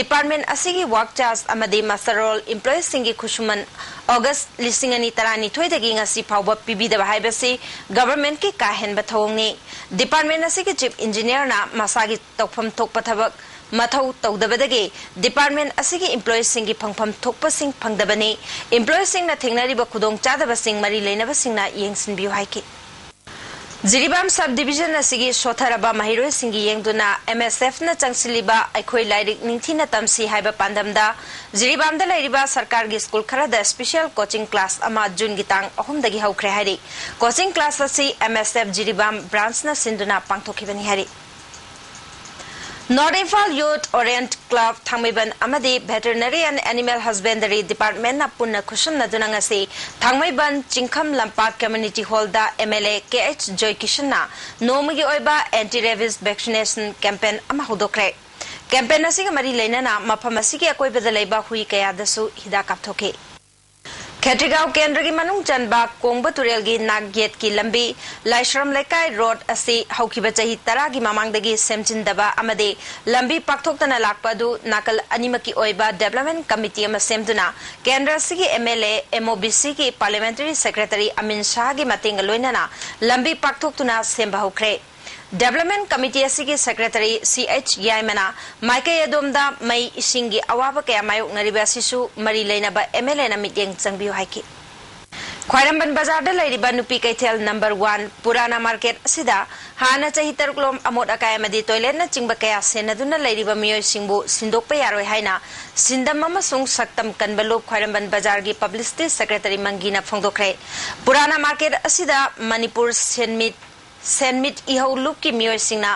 department ꯑꯁꯤꯒꯤ work charge ꯑꯃꯗꯤ muster roll employeesꯁꯤꯡꯒꯤ ꯈꯨꯠꯁꯨꯃꯟ August ꯂꯤꯁꯤꯡ ꯑꯅꯤ ꯇꯔꯥꯅꯤꯊꯣꯏꯗꯒꯤ ꯉꯁꯤ ꯐꯥꯎꯕ ꯄꯤꯕꯤꯗꯕ ꯍꯥꯏꯕꯁꯤ governmentꯀꯤ ꯀꯥ ꯍꯦꯟꯕ ꯊꯧꯑꯣꯡꯅꯤ꯫ Department ꯑꯁꯤꯒꯤ chief engineerꯅ ꯃꯁꯥꯒꯤ ꯇꯧꯐꯝ ꯊꯣꯛꯄ ꯊꯕꯛ ꯃꯊꯧ ꯇꯧꯗꯕꯗꯒꯤ department ꯑꯁꯤꯒꯤ employeesꯁꯤꯡꯒꯤ ꯐꯪꯐꯝ ꯊꯣꯛꯄꯁꯤꯡ ꯐꯪꯗꯕꯅꯤ꯫ Employeesꯁꯤꯡꯅ ꯊꯦꯡꯅꯔꯤꯕ ꯈꯨꯗꯣꯡꯆꯥꯗꯕꯁꯤꯡ ꯃꯔꯤ ꯂꯩꯅꯕꯁꯤꯡꯅ ꯌꯦꯡꯁꯤꯟꯕꯤꯌꯨ ꯍꯥꯏꯈꯤ꯫ ꯖꯤꯔꯤꯕꯥꯝ ꯁꯕ ꯗꯤꯕꯤꯖꯟ ꯑꯁꯤꯒꯤ ꯁꯣꯊꯔꯕ ꯃꯍꯩꯔꯣꯏꯁꯤꯡꯒꯤ ꯌꯦꯡꯗꯨꯅ ꯑꯦꯝ ꯑꯦꯁ ꯑꯦꯐꯅ ꯆꯪꯁꯤꯜꯂꯤꯕ ꯑꯩꯈꯣꯏ ꯂꯥꯏꯔꯤꯛ ꯅꯤꯡꯊꯤꯅ ꯇꯝꯁꯤ ꯍꯥꯏꯕ ꯄꯥꯟꯗꯝꯗ ꯖꯤꯔꯤꯕꯥꯝꯗ ꯂꯩꯔꯤꯕ ꯁꯔꯀꯥꯔꯒꯤ ꯁ꯭ꯀꯨꯜ ꯈꯔꯗ ꯁ꯭ꯄꯦꯁꯤꯌꯦꯜ ꯀꯣꯆꯤꯡ ꯀ꯭ꯂꯥꯁ ꯑꯃ ꯖꯨꯟꯒꯤ ꯇꯥꯡ ꯑꯍꯨꯝꯗꯒꯤ ꯍꯧꯈ꯭ꯔꯦ ꯍꯥꯏꯔꯤ꯫ ꯀꯣꯆꯤꯡ ꯀ꯭ꯂꯥꯁ ꯑꯁꯤ ꯑꯦꯝ ꯑꯦꯁ ꯑꯦꯐ ꯖꯤꯔꯤꯕꯥꯝ ꯕ꯭ꯔꯥꯟꯆꯅ ꯁꯤꯟꯗꯨꯅ ꯄꯥꯡꯊꯣꯛꯈꯤꯕꯅꯤ ꯍꯥꯏꯔꯤ꯫ ꯅꯣꯔꯠ ꯏꯝꯐꯥꯜ ꯌꯨꯠ ꯑꯣꯔꯤꯌꯦꯟꯠ ꯀ꯭ꯂꯕ ꯊꯥꯡꯃꯩꯕꯟ ꯑꯃꯗꯤ ꯚꯦꯇꯔꯅꯔꯤ ꯑꯦꯟ ꯑꯦꯅꯤꯃꯦꯜ ꯍꯁꯕꯦꯟꯗꯔꯤ ꯗꯤꯄꯥꯔꯠꯃꯦꯟꯠꯅ ꯄꯨꯟꯅ ꯈꯨꯠꯁꯝꯅꯗꯨꯅ ꯉꯁꯤ ꯊꯥꯡꯃꯩꯕꯟ ꯆꯤꯡꯈꯝ ꯂꯝꯄꯥꯛ ꯀꯝꯃ꯭ꯌꯨꯅꯤꯇꯤ ꯍꯣꯜꯗ M L A K H ꯖꯣꯏꯀꯤꯁꯟꯅ ꯅꯣꯡꯃꯒꯤ ꯑꯣꯏꯕ ꯑꯦꯟꯇꯤ ꯔꯦꯕꯤꯁ ꯚꯦꯛꯁꯤꯅꯦꯁꯟ ꯀꯦꯝꯄꯦꯟ ꯑꯃ ꯍꯧꯗꯣꯛꯈ꯭ꯔꯦ꯫ ꯀꯦꯝꯄꯦꯟ ꯑꯁꯤꯒ ꯃꯔꯤ ꯂꯩꯅꯅ ꯃꯐꯝ ꯑꯁꯤꯒꯤ ꯑꯀꯣꯏꯕꯗ ꯂꯩꯕ ꯍꯨꯏ ꯀꯌꯥꯗꯁꯨ ꯍꯤꯗꯥꯛ ꯀꯥꯞꯊꯣꯛꯈꯤ꯫ ꯈꯦꯇ꯭ꯔꯤꯒꯥꯎ ꯀꯦꯟꯗ꯭ꯔꯒꯤ ꯃꯅꯨꯡ ꯆꯟꯕ ꯀꯣꯡꯕ ꯇꯨꯔꯦꯜꯒꯤ ꯅꯥꯛ ꯌꯦꯠꯀꯤ ꯂꯝꯕꯤ ꯂꯥꯏꯁ꯭ꯔꯝ ꯂꯩꯀꯥꯏ ꯔꯣꯗ ꯑꯁꯤ ꯍꯧꯈꯤꯕ ꯆꯍꯤ ꯇꯔꯥꯒꯤ ꯃꯃꯥꯡꯗꯒꯤ ꯁꯦꯝꯖꯤꯟꯗꯕ ꯑꯃꯗꯤ ꯂꯝꯕꯤ ꯄꯥꯛꯊꯣꯛꯇꯅ ꯂꯥꯛꯄ ꯑꯗꯨ ꯅꯥꯀꯜ ꯑꯅꯤꯃꯛꯀꯤ ꯑꯣꯏꯕ ꯗꯦꯕꯂꯞꯃꯦꯟꯠ ꯀꯃꯤꯇꯤ ꯑꯃ ꯁꯦꯝꯗꯨꯅ ꯀꯦꯟꯗ꯭ꯔ ꯑꯁꯤꯒꯤ ꯑꯦꯝ ꯑꯦꯜ ꯑꯦ, ꯑꯦꯝ ꯑꯣ ꯕꯤ ꯁꯤꯒꯤ ꯄꯥꯔꯂꯤꯌꯥꯃꯦꯟꯇꯔꯤ ꯁꯦꯀ꯭ꯔꯦꯇꯔꯤ ꯑꯃꯤꯟ ꯁꯥꯍꯒꯤ ꯃꯇꯦꯡꯒ ꯂꯣꯏꯅꯅ ꯂꯝꯕꯤ ꯄꯥꯛꯊꯣꯛꯇꯨꯅ ꯁꯦꯝꯕ ꯍꯧꯈ꯭ꯔꯦ꯫ ꯗꯦꯕꯂꯞꯃꯦꯟꯠ ꯀꯃꯤꯇꯤ ꯑꯁꯤꯒꯤ ꯁꯦꯀ꯭ꯔꯦꯇꯔꯤ ꯁꯤ ꯑꯩꯆ ꯌꯥꯏꯃꯅ ꯃꯥꯏꯀꯩ ꯑꯗꯣꯝꯗ ꯃꯩ ꯏꯁꯤꯡꯒꯤ ꯑꯋꯥꯕ ꯀꯌꯥ ꯃꯥꯌꯣꯛꯅꯔꯤꯕ ꯑꯁꯤꯁꯨ ꯃꯔꯤ ꯂꯩꯅꯕ ꯑꯦꯝ ꯑꯦꯜ ꯑꯦꯅ ꯃꯤꯠꯌꯦꯡ ꯆꯪꯕꯤꯌꯨ ꯍꯥꯏꯈꯤ꯫ ꯈ꯭ꯋꯥꯏꯔꯝꯕꯟ ꯕꯖꯥꯔꯗ ꯂꯩꯔꯤꯕ ꯅꯨꯄꯤ ꯀꯩꯊꯦꯜ ꯅꯝꯕꯔ ꯋꯥꯟ ꯄꯨꯔꯥꯅꯥ ꯃꯥꯔꯀꯦꯠ ꯑꯁꯤꯗ ꯍꯥꯟꯅ ꯆꯍꯤ ꯇꯔꯨꯛꯂꯣꯝ ꯑꯃꯣꯠ ꯑꯀꯥꯏ ꯑꯃꯗꯤ ꯇꯣꯏꯂꯦꯠꯅꯆꯤꯡꯕ ꯀꯌꯥ ꯁꯦꯟꯅꯗꯨꯅ ꯂꯩꯔꯤꯕ ꯃꯤꯑꯣꯏꯁꯤꯡꯕꯨ ꯁꯤꯟꯗꯣꯛꯄ ꯌꯥꯔꯣꯏ ꯍꯥꯏꯅ ꯁꯤꯟꯗꯝ ꯑꯃꯁꯨꯡ ꯁꯛꯇꯝ ꯀꯟꯕ ꯂꯨꯞ ꯈ꯭ꯋꯥꯏꯔꯝꯕꯟ ꯕꯖꯥꯔꯒꯤ ꯄꯕ꯭ꯂꯤꯁꯤꯇꯤ ꯁꯦꯀ꯭ꯔꯦꯇꯔꯤ ꯃꯪꯒꯤꯅ ꯐꯣꯡꯗꯣꯛꯈ꯭ꯔꯦ꯫ ꯄꯨꯔꯥꯅꯥ ꯃꯥꯔꯀꯦꯠ ꯑꯁꯤꯗ ꯃꯅꯤꯄꯨꯔ ꯁꯦꯟꯃꯤꯠ ꯁꯦꯟꯃꯤꯠ ꯏꯍꯧ ꯂꯨꯞꯀꯤ ꯃꯤꯑꯣꯏꯁꯤꯡꯅ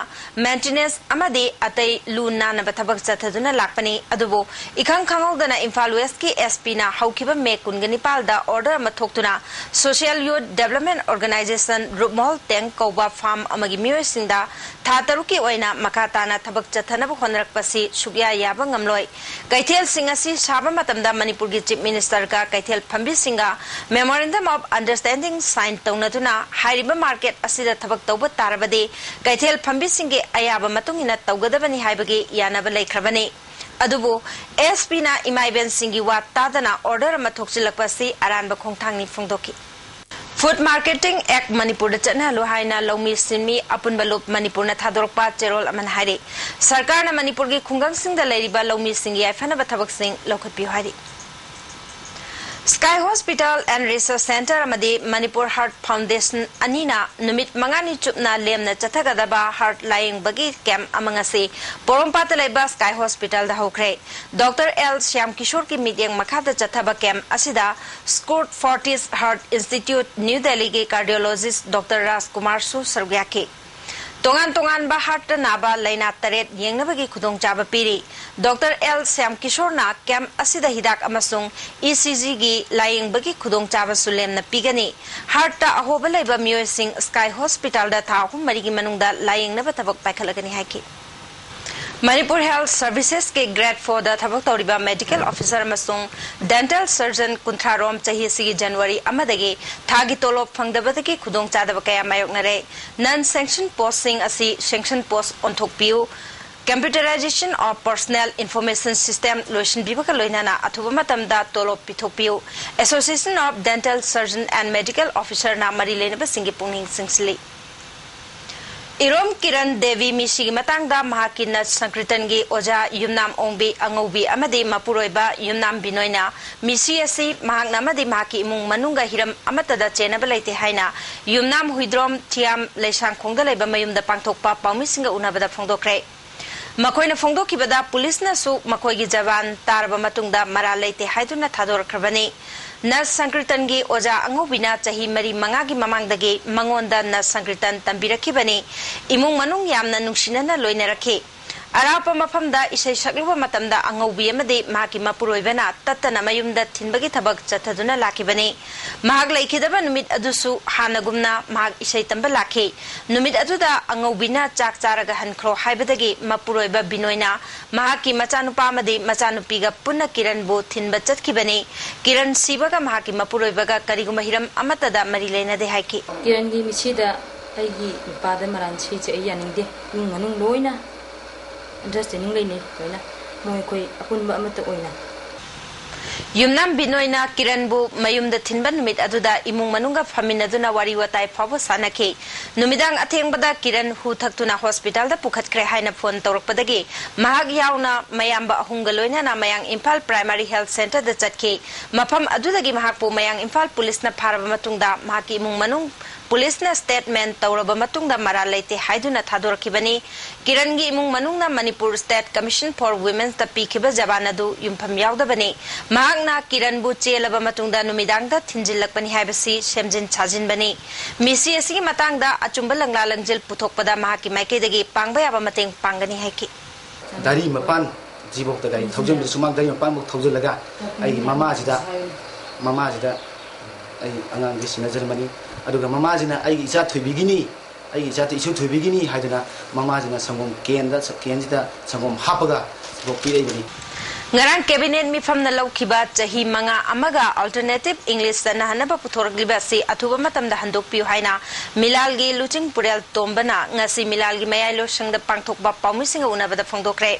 ꯃꯦꯟꯇꯦꯅꯦꯟꯁ ꯑꯃꯗꯤ ꯑꯇꯩ ꯂꯨ ꯅꯥꯟꯅꯕ ꯊꯕꯛ ꯆꯠꯊꯗꯨꯅ ꯂꯥꯛꯄꯅꯤ꯫ ꯑꯗꯨꯕꯨ ꯏꯈꯪ ꯈꯪꯍꯧꯗꯅ ꯏꯝꯐꯥꯜ ꯋꯦꯁ꯭ꯠꯀꯤ ꯑꯦꯁ ꯄꯤꯅ ꯍꯧꯈꯤꯕ ꯃꯦ ꯀꯨꯟꯒ ꯅꯤꯄꯥꯜꯗ ꯑꯣꯔꯗꯔ ꯑꯃ ꯊꯣꯛꯇꯨꯅ ꯁꯣꯁꯤꯌꯦꯜ ꯌꯨꯠ ꯗꯦꯕꯂꯞꯃꯦꯟꯠ ꯑꯣꯔꯒꯅꯥꯏꯖꯦꯁꯟ ꯔꯨꯞꯃꯍꯣꯜ ꯇꯦꯡ ꯀꯧꯕ ꯐꯥꯔꯝ ꯑꯃꯒꯤ ꯃꯤꯑꯣꯏꯁꯤꯡꯗ ꯊꯥ ꯇꯔꯨꯛꯀꯤ ꯑꯣꯏꯅ ꯃꯈꯥ ꯇꯥꯅ ꯊꯕꯛ ꯆꯠꯊꯅꯕ ꯍꯣꯠꯅꯔꯛꯄꯁꯤ ꯁꯨꯛꯌꯥ ꯌꯥꯕ ꯉꯝꯂꯣꯏ꯫ ꯀꯩꯊꯦꯜꯁꯤꯡ ꯑꯁꯤ ꯁꯥꯕ ꯃꯇꯝꯗ ꯃꯅꯤꯄꯨꯔꯒꯤ ꯆꯤꯐ ꯃꯤꯅꯤꯁꯇꯔꯒ ꯀꯩꯊꯦꯜ ꯐꯝꯕꯤꯁꯤꯡꯒ ꯃꯦꯃꯣꯔꯦꯟꯗꯝ ꯑꯣꯐ ꯑꯟꯗꯔꯁ꯭ꯇꯦꯟꯗꯤꯡ ꯁꯥꯏꯟ ꯇꯧꯅꯗꯨꯅ ꯍꯥꯏꯔꯤꯕ ꯃꯥꯔꯀꯦꯠ ꯑꯁꯤꯗ ꯊꯕꯛ ꯇꯧꯕ ꯇꯥꯔꯕꯗꯤ ꯀꯩꯊꯦꯜ ꯐꯝꯕꯤꯁꯤꯡꯒꯤ ꯑꯌꯥꯕ ꯃꯇꯨꯡ ꯏꯟꯅ ꯇꯧꯒꯗꯕꯅꯤ ꯍꯥꯏꯕꯒꯤ ꯌꯥꯅꯕ ꯂꯩꯈ꯭ꯔꯕꯅꯤ꯫ ꯑꯗꯨꯕꯨ ꯑꯦꯁ ꯄꯤꯅ ꯏꯃꯥ ꯏꯕꯦꯟꯁꯤꯡꯒꯤ ꯋꯥ ꯇꯥꯗꯅ ꯑꯣꯔꯗꯔ ꯑꯃ ꯊꯣꯛꯆꯤꯜꯂꯛꯄ ꯑꯁꯤ ꯑꯔꯥꯟꯕ ꯈꯣꯡꯊꯥꯡꯅꯤ ꯐꯣꯡꯗꯣꯛꯈꯤ꯫ ꯐꯨꯗ ꯃꯥꯔꯀꯦꯇꯤꯡ ꯑꯦꯛ ꯃꯅꯤꯄꯨꯔꯗ ꯆꯠꯅꯍꯜꯂꯨ ꯍꯥꯏꯅ ꯂꯧꯃꯤ ꯁꯤꯟꯃꯤ ꯑꯄꯨꯟꯕ ꯂꯨꯞ ꯃꯅꯤꯄꯨꯔꯅ ꯊꯥꯗꯣꯔꯛꯄ ꯆꯦꯔꯣꯜ ꯑꯃꯅ ꯍꯥꯏꯔꯤ꯫ ꯁꯔꯀꯥꯔꯅ ꯃꯅꯤꯄꯨꯔꯒꯤ ꯈꯨꯡꯒꯪꯁꯤꯡꯗ ꯂꯩꯔꯤꯕ ꯂꯧꯃꯤꯁꯤꯡꯒꯤ ꯌꯥꯏꯐꯅꯕ ꯊꯕꯛꯁꯤꯡ ꯂꯧꯈꯠꯄꯤꯌꯨ ꯍꯥꯏꯔꯤ꯫ Sky Hospital and Research Center ꯑꯃꯗꯤ Manipur Heart Foundation ꯑꯅꯤꯅ ꯅꯨꯃꯤꯠ ꯃꯉꯥꯅꯤ ꯆꯨꯞꯅ ꯂꯦꯝꯅ ꯆꯠꯊꯒꯗꯕ heart ꯂꯥꯌꯦꯡꯕꯒꯤ camp ꯑꯃ ꯉꯁꯤ ꯄꯣꯔꯣꯝꯄꯥꯠꯇ ꯂꯩꯕ Sky Hospitalꯗ ꯍꯧꯈ꯭ꯔꯦ꯫ ꯗꯣꯛꯇꯔ ꯑꯦꯜ ꯁ꯭ꯌꯥꯝ ꯀꯤꯁꯣꯔꯒꯤ ꯃꯤꯠꯌꯦꯡ ꯃꯈꯥꯗ ꯆꯠꯊꯕ camp ꯑꯁꯤꯗ Scoot Fortis Heart Institute, New Delhiꯒꯤ cardiologist ꯗꯣꯛꯇꯔ ꯔꯥꯖꯀꯨꯃꯥꯔꯁꯨ ꯁꯔꯨꯛ ꯌꯥꯈꯤ꯫ ꯇꯣꯉꯥꯟ ꯇꯣꯉꯥꯟꯕ heartꯇ ꯅꯥꯕ ꯂꯥꯏꯅꯥ ꯇꯔꯦꯠ ꯌꯦꯡꯅꯕꯒꯤ ꯈꯨꯗꯣꯡꯆꯥꯕ ꯄꯤꯔꯤ꯫ ꯗꯣꯛꯇꯔ ꯑꯦꯜ ꯁ꯭ꯌꯥꯝ ꯀꯤꯁꯣꯔꯅ camp ꯑꯁꯤꯗ ꯍꯤꯗꯥꯛ ꯑꯃꯁꯨꯡ ECGꯒꯤ ꯂꯥꯌꯦꯡꯕꯒꯤ ꯈꯨꯗꯣꯡꯆꯥꯕꯁꯨ ꯂꯦꯝꯅ ꯄꯤꯒꯅꯤ꯫ Heartꯇ ꯑꯍꯣꯕ ꯂꯩꯕ ꯃꯤꯑꯣꯏꯁꯤꯡ Sky Hospitalꯗ ꯊꯥ ꯑꯍꯨꯝ ꯃꯔꯤꯒꯤ ꯃꯅꯨꯡꯗ ꯂꯥꯌꯦꯡꯅꯕ ꯊꯕꯛ ꯄꯥꯏꯈꯠꯂꯒꯅꯤ ꯍꯥꯏꯈꯤ꯫ Manipur Health Servicesꯀꯤ Grade Fourꯗ ꯊꯕꯛ ꯇꯧꯔꯤꯕ medical officer ꯑꯃꯁꯨꯡ dental surgeon ꯀꯨꯟꯊ꯭ꯔꯥ ꯔꯣꯝ ꯆꯍꯤ ꯑꯁꯤꯒꯤ ꯖꯅꯋꯥꯔꯤ ꯑꯃꯗꯒꯤ ꯊꯥꯒꯤ ꯇꯣꯂꯣꯞ ꯐꯪꯗꯕꯗꯒꯤ ꯈꯨꯗꯣꯡꯆꯥꯗꯕ ꯀꯌꯥ ꯃꯥꯌꯣꯛꯅꯔꯦ꯫ Non sanction postꯁꯤꯡ ꯑꯁꯤ sanction post ꯑꯣꯟꯊꯣꯛꯄꯤꯌꯨ꯫ Computerization of Personal Information System ꯂꯣꯏꯁꯤꯟꯕꯤꯕꯒ ꯂꯣꯏꯅꯅ ꯑꯊꯨꯕ ꯃꯇꯝꯗ ꯇꯣꯂꯣꯞ ꯄꯤꯊꯣꯛꯄꯤꯌꯨ꯫ Association of Dental Surgeon and Medical Officerꯅ ꯃꯔꯤ ꯂꯩꯅꯕꯁꯤꯡꯒꯤ ꯄꯨꯛꯅꯤꯡ ꯆꯤꯡꯁꯤꯜꯂꯤ꯫ ꯏꯔꯣꯝ ꯀꯤꯔꯟ ꯗꯦꯕꯤ ꯃꯤꯁꯤꯒꯤ ꯃꯇꯥꯡꯗ ꯃꯍꯥꯛꯀꯤ ꯅꯠ ꯁꯪꯀ꯭ꯔꯤꯇꯟꯒꯤ ꯑꯣꯖꯥ ꯌꯨꯝꯅꯥꯝ ꯑꯣꯡꯕꯤ ꯑꯉꯧꯕꯤ ꯑꯃꯗꯤ ꯃꯄꯨꯔꯣꯏꯕ ꯌꯨꯝꯅꯥꯝ ꯕꯤꯅꯣꯏꯅ ꯃꯤꯁꯤ ꯑꯁꯤ ꯃꯍꯥꯛꯅ ꯑꯃꯗꯤ ꯃꯍꯥꯛꯀꯤ ꯏꯃꯨꯡ ꯃꯅꯨꯡꯒ ꯍꯤꯔꯝ ꯑꯃꯠꯇꯗ ꯆꯦꯟꯅꯕ ꯂꯩꯇꯦ ꯍꯥꯏꯅ ꯌꯨꯝꯅꯥꯝ ꯍꯨꯏꯗ꯭ꯔꯣꯝ ꯊꯤꯌꯥꯝ ꯂꯩꯁꯥꯡꯈꯣꯡꯗ ꯂꯩꯕ ꯃꯌꯨꯝꯗ ꯄꯥꯡꯊꯣꯛꯄ ꯄꯥꯎꯃꯤꯁꯤꯡꯒ ꯎꯅꯕꯗ ꯐꯣꯡꯗꯣꯛꯈ꯭ꯔꯦ꯫ ꯃꯈꯣꯏꯅ ꯐꯣꯡꯗꯣꯛꯈꯤꯕꯗ ꯄꯨꯂꯤꯁꯅꯁꯨ ꯃꯈꯣꯏꯒꯤ ꯖꯋꯥꯟ ꯇꯥꯔꯕ ꯃꯇꯨꯡꯗ ꯃꯔꯥꯜ ꯂꯩꯇꯦ ꯍꯥꯏꯗꯨꯅ ꯊꯥꯗꯣꯔꯛꯈ꯭ꯔꯕꯅꯤ꯫ ꯅꯠ ꯁꯪꯀ꯭ꯔꯤꯇꯟꯒꯤ ꯑꯣꯖꯥ ꯑꯉꯧꯕꯤꯅ ꯆꯍꯤ ꯃꯔꯤ ꯃꯉꯥꯒꯤ ꯃꯃꯥꯡꯗꯒꯤ ꯃꯉꯣꯟꯗ ꯅꯠ ꯁꯪꯀ꯭ꯔꯤꯇꯟ ꯇꯝꯕꯤꯔꯛꯈꯤꯕꯅꯤ꯫ ꯏꯃꯨꯡ ꯃꯅꯨꯡ ꯌꯥꯝꯅ ꯅꯨꯡꯁꯤꯅꯅ ꯂꯣꯏꯅꯔꯛꯈꯤ꯫ ꯑꯔꯥꯞꯄ ꯃꯐꯝꯗ ꯏꯁꯩ ꯁꯛꯂꯨꯕ ꯃꯇꯝꯗ ꯑꯉꯧꯕꯤ ꯑꯃꯗꯤ ꯃꯍꯥꯛꯀꯤ ꯃꯄꯨꯔꯣꯏꯕꯅ ꯇꯠꯇꯅ ꯃꯌꯨꯝꯗ ꯊꯤꯟꯕꯒꯤ ꯊꯕꯛ ꯆꯠꯊꯗꯨꯅ ꯂꯥꯛꯈꯤꯕꯅꯤ꯫ ꯃꯍꯥꯛ ꯂꯩꯈꯤꯗꯕ ꯅꯨꯃꯤꯠ ꯑꯗꯨꯁꯨ ꯍꯥꯟꯅꯒꯨꯝꯅ ꯃꯍꯥꯛ ꯏꯁꯩ ꯇꯝꯕ ꯂꯥꯛꯈꯤ꯫ ꯅꯨꯃꯤꯠ ꯑꯗꯨꯗ ꯑꯉꯧꯕꯤꯅ ꯆꯥꯛ ꯆꯥꯔꯒ ꯍꯟꯈ꯭ꯔꯣ ꯍꯥꯏꯕꯗꯒꯤ ꯃꯄꯨꯔꯣꯏꯕ ꯕꯤꯅꯣꯏꯅ ꯃꯍꯥꯛꯀꯤ ꯃꯆꯥꯅꯨꯄꯥ ꯑꯃꯗꯤ ꯃꯆꯥꯅꯨꯄꯤꯒ ꯄꯨꯟꯅ ꯀꯤꯔꯟꯕꯨ ꯊꯤꯟꯕ ꯆꯠꯈꯤꯕꯅꯤ꯫ ꯀꯤꯔꯟ ꯁꯤꯕꯒ ꯃꯍꯥꯛꯀꯤ ꯃꯄꯨꯔꯣꯏꯕꯒ ꯀꯔꯤꯒꯨꯝꯕ ꯍꯤꯔꯝ ꯑꯃꯠꯇꯗ ꯃꯔꯤ ꯂꯩꯅꯗꯦ ꯍꯥꯏꯈꯤ꯫ ꯀꯤꯔꯟꯒꯤ ꯃꯤꯠꯁꯤꯗ ꯑꯩꯒꯤ ꯅꯨꯄꯥꯗ ꯃꯔꯥꯟ ꯁꯤꯁꯦ ꯑꯩ ꯌꯥꯅꯤꯡꯗꯦ꯫ ꯏꯃꯨꯡ ꯃꯅꯨꯡ ꯂꯣꯏꯅ understanding ꯂꯩꯅꯩ ꯂꯣꯏꯅ꯫ ꯃꯣꯏ ꯑꯩꯈꯣꯏ ꯑꯄꯨꯟꯕ ꯑꯃꯠꯇ ꯑꯣꯏꯅ꯫ ꯌꯨꯝꯅꯥꯝ ꯕꯤꯅꯣꯏꯅ ꯀꯤꯔꯟꯕꯨ ꯃꯌꯨꯝꯗ ꯊꯤꯟꯕ ꯅꯨꯃꯤꯠ ꯑꯗꯨꯗ ꯏꯃꯨꯡ ꯃꯅꯨꯡꯒ ꯐꯝꯃꯤꯟꯅꯗꯨꯅ ꯋꯥꯔꯤ ꯋꯥꯇꯥꯏ ꯐꯥꯎꯕ ꯁꯥꯟꯅꯈꯤ꯫ ꯅꯨꯃꯤꯗꯥꯡ ꯑꯊꯦꯡꯕꯗ ꯀꯤꯔꯟ ꯍꯨ ꯊꯛꯇꯨꯅ ꯍꯣꯁꯄꯤꯇꯥꯜꯗ ꯄꯨꯈꯠꯈ꯭ꯔꯦ ꯍꯥꯏꯅ ꯐꯣꯟ ꯇꯧꯔꯛꯄꯗꯒꯤ ꯃꯍꯥꯛ ꯌꯥꯎꯅ ꯃꯌꯥꯝꯕ ꯑꯍꯨꯝꯒ ꯂꯣꯏꯅꯅ ꯃꯌꯥꯡ ꯏꯝꯐꯥꯜ ꯄ꯭ꯔꯥꯏꯃꯥꯔꯤ ꯍꯦꯜꯊ ꯁꯦꯟꯇꯔꯗ ꯆꯠꯈꯤ꯫ ꯃꯐꯝ ꯑꯗꯨꯗꯒꯤ ꯃꯍꯥꯛꯄꯨ ꯃꯌꯥꯡ ꯏꯝꯐꯥꯜ ꯄꯨꯂꯤꯁꯅ ꯐꯥꯔꯕ ꯃꯇꯨꯡꯗ ꯃꯍꯥꯛꯀꯤ ꯏꯃꯨꯡ ꯃꯅꯨꯡ ꯄꯨꯂꯤꯁꯅ ꯁ꯭ꯇꯦꯠꯃꯦꯟ ꯇꯧꯔꯕ ꯃꯇꯨꯡꯗ ꯃꯔꯥꯜ ꯂꯩꯇꯦ ꯍꯥꯏꯗꯨꯅ ꯊꯥꯗꯣꯔꯛꯈꯤꯕꯅꯤ꯫ ꯀꯤꯔꯟꯒꯤ ꯏꯃꯨꯡ ꯃꯅꯨꯡꯅ ꯃꯅꯤꯄꯨꯔ ꯁ꯭ꯇꯦꯠ ꯀꯃꯤꯁꯟ ꯐꯣꯔ ꯋꯤꯃꯦꯟꯁꯇ ꯄꯤꯈꯤꯕ ꯖꯕꯥꯟ ꯑꯗꯨ ꯌꯨꯝꯐꯝ ꯌꯥꯎꯗꯕꯅꯤ꯫ ꯃꯍꯥꯛꯅ ꯀꯤꯔꯟꯕꯨ ꯆꯦꯜꯂꯕ ꯃꯇꯨꯡꯗ ꯅꯨꯃꯤꯗꯥꯡꯗ ꯊꯤꯟꯖꯤꯜꯂꯛꯄꯅꯤ ꯍꯥꯏꯕꯁꯤ ꯁꯦꯝꯖꯤꯟ ꯁꯥꯖꯤꯟꯕꯅꯤ꯫ ꯃꯤꯁꯤ ꯑꯁꯤꯒꯤ ꯃꯇꯥꯡꯗ ꯑꯆꯨꯝꯕ ꯂꯪꯂꯥ ꯂꯪꯖꯤꯜ ꯄꯨꯊꯣꯛꯄꯗ ꯃꯍꯥꯛꯀꯤ ꯃꯥꯏꯀꯩꯗꯒꯤ ꯄꯥꯡꯕ ꯌꯥꯕ ꯃꯇꯦꯡ ꯄꯥꯡꯒꯅꯤ ꯍꯥꯏꯈꯤ꯫ ꯗꯥꯔꯤ ꯃꯄꯥꯟ ꯖꯤꯕꯣꯛꯇ ꯒꯥꯔꯤ ꯊꯧꯖꯤꯟꯕꯗ ꯁꯨꯃꯥꯡ ꯗꯥꯔꯤ ꯃꯄꯥꯟꯐꯥꯎ ꯊꯧꯖꯤꯜꯂꯒ ꯑꯩꯒꯤ ꯃꯃꯥꯁꯤꯗ ꯃꯃꯥꯁꯤꯗ ꯑꯩ ꯑꯉꯥꯡꯁꯦ ꯁꯤꯟꯅꯖꯔꯝꯕꯅꯤ꯫ ꯑꯗꯨꯒ ꯃꯃꯥꯁꯤꯅ ꯑꯩꯒꯤ ꯏꯆꯥ ꯊꯣꯏꯕꯤꯒꯤꯅꯤ, ꯑꯩꯒꯤ ꯏꯆꯥ ꯏꯁꯨ ꯊꯣꯏꯕꯤꯒꯤꯅꯤ ꯍꯥꯏꯗꯨꯅ ꯃꯃꯥꯁꯤꯅ ꯁꯪꯒꯣꯝ ꯀꯦꯟꯗ ꯀꯦꯟꯁꯤꯗ ꯁꯪꯒꯣꯝ ꯍꯥꯞꯄꯒ ꯖꯤꯕꯣꯛ ꯄꯤꯔꯛꯏꯕꯅꯤ꯫ ꯉꯔꯥꯡ ꯀꯦꯕꯤꯅꯦꯠ ꯃꯤꯐꯝꯅ ꯂꯧꯈꯤꯕ ꯆꯍꯤ ꯃꯉꯥ ꯑꯃꯒ ꯑꯜꯇꯔꯅꯦꯇꯤꯚ ꯏꯪꯂꯤꯁ ꯆꯠꯅꯍꯟꯅꯕ ꯄꯨꯊꯣꯔꯛꯂꯤꯕ ꯑꯁꯤ ꯑꯊꯨꯕ ꯃꯇꯝꯗ ꯍꯟꯗꯣꯛꯄꯤꯌꯨ ꯍꯥꯏꯅ ꯃꯤꯂꯥꯜꯒꯤ ꯂꯨꯆꯤꯡ ꯄꯨꯔꯦꯜ ꯇꯣꯝꯕꯅ ꯉꯁꯤ ꯃꯤꯂꯥꯜꯒꯤ ꯃꯌꯥꯏ ꯂꯣꯏꯁꯪꯗ ꯄꯥꯡꯊꯣꯛꯄ ꯄꯥꯎꯃꯤꯁꯤꯡꯒ ꯎꯅꯕꯗ ꯐꯣꯡꯗꯣꯛꯈ꯭ꯔꯦ꯫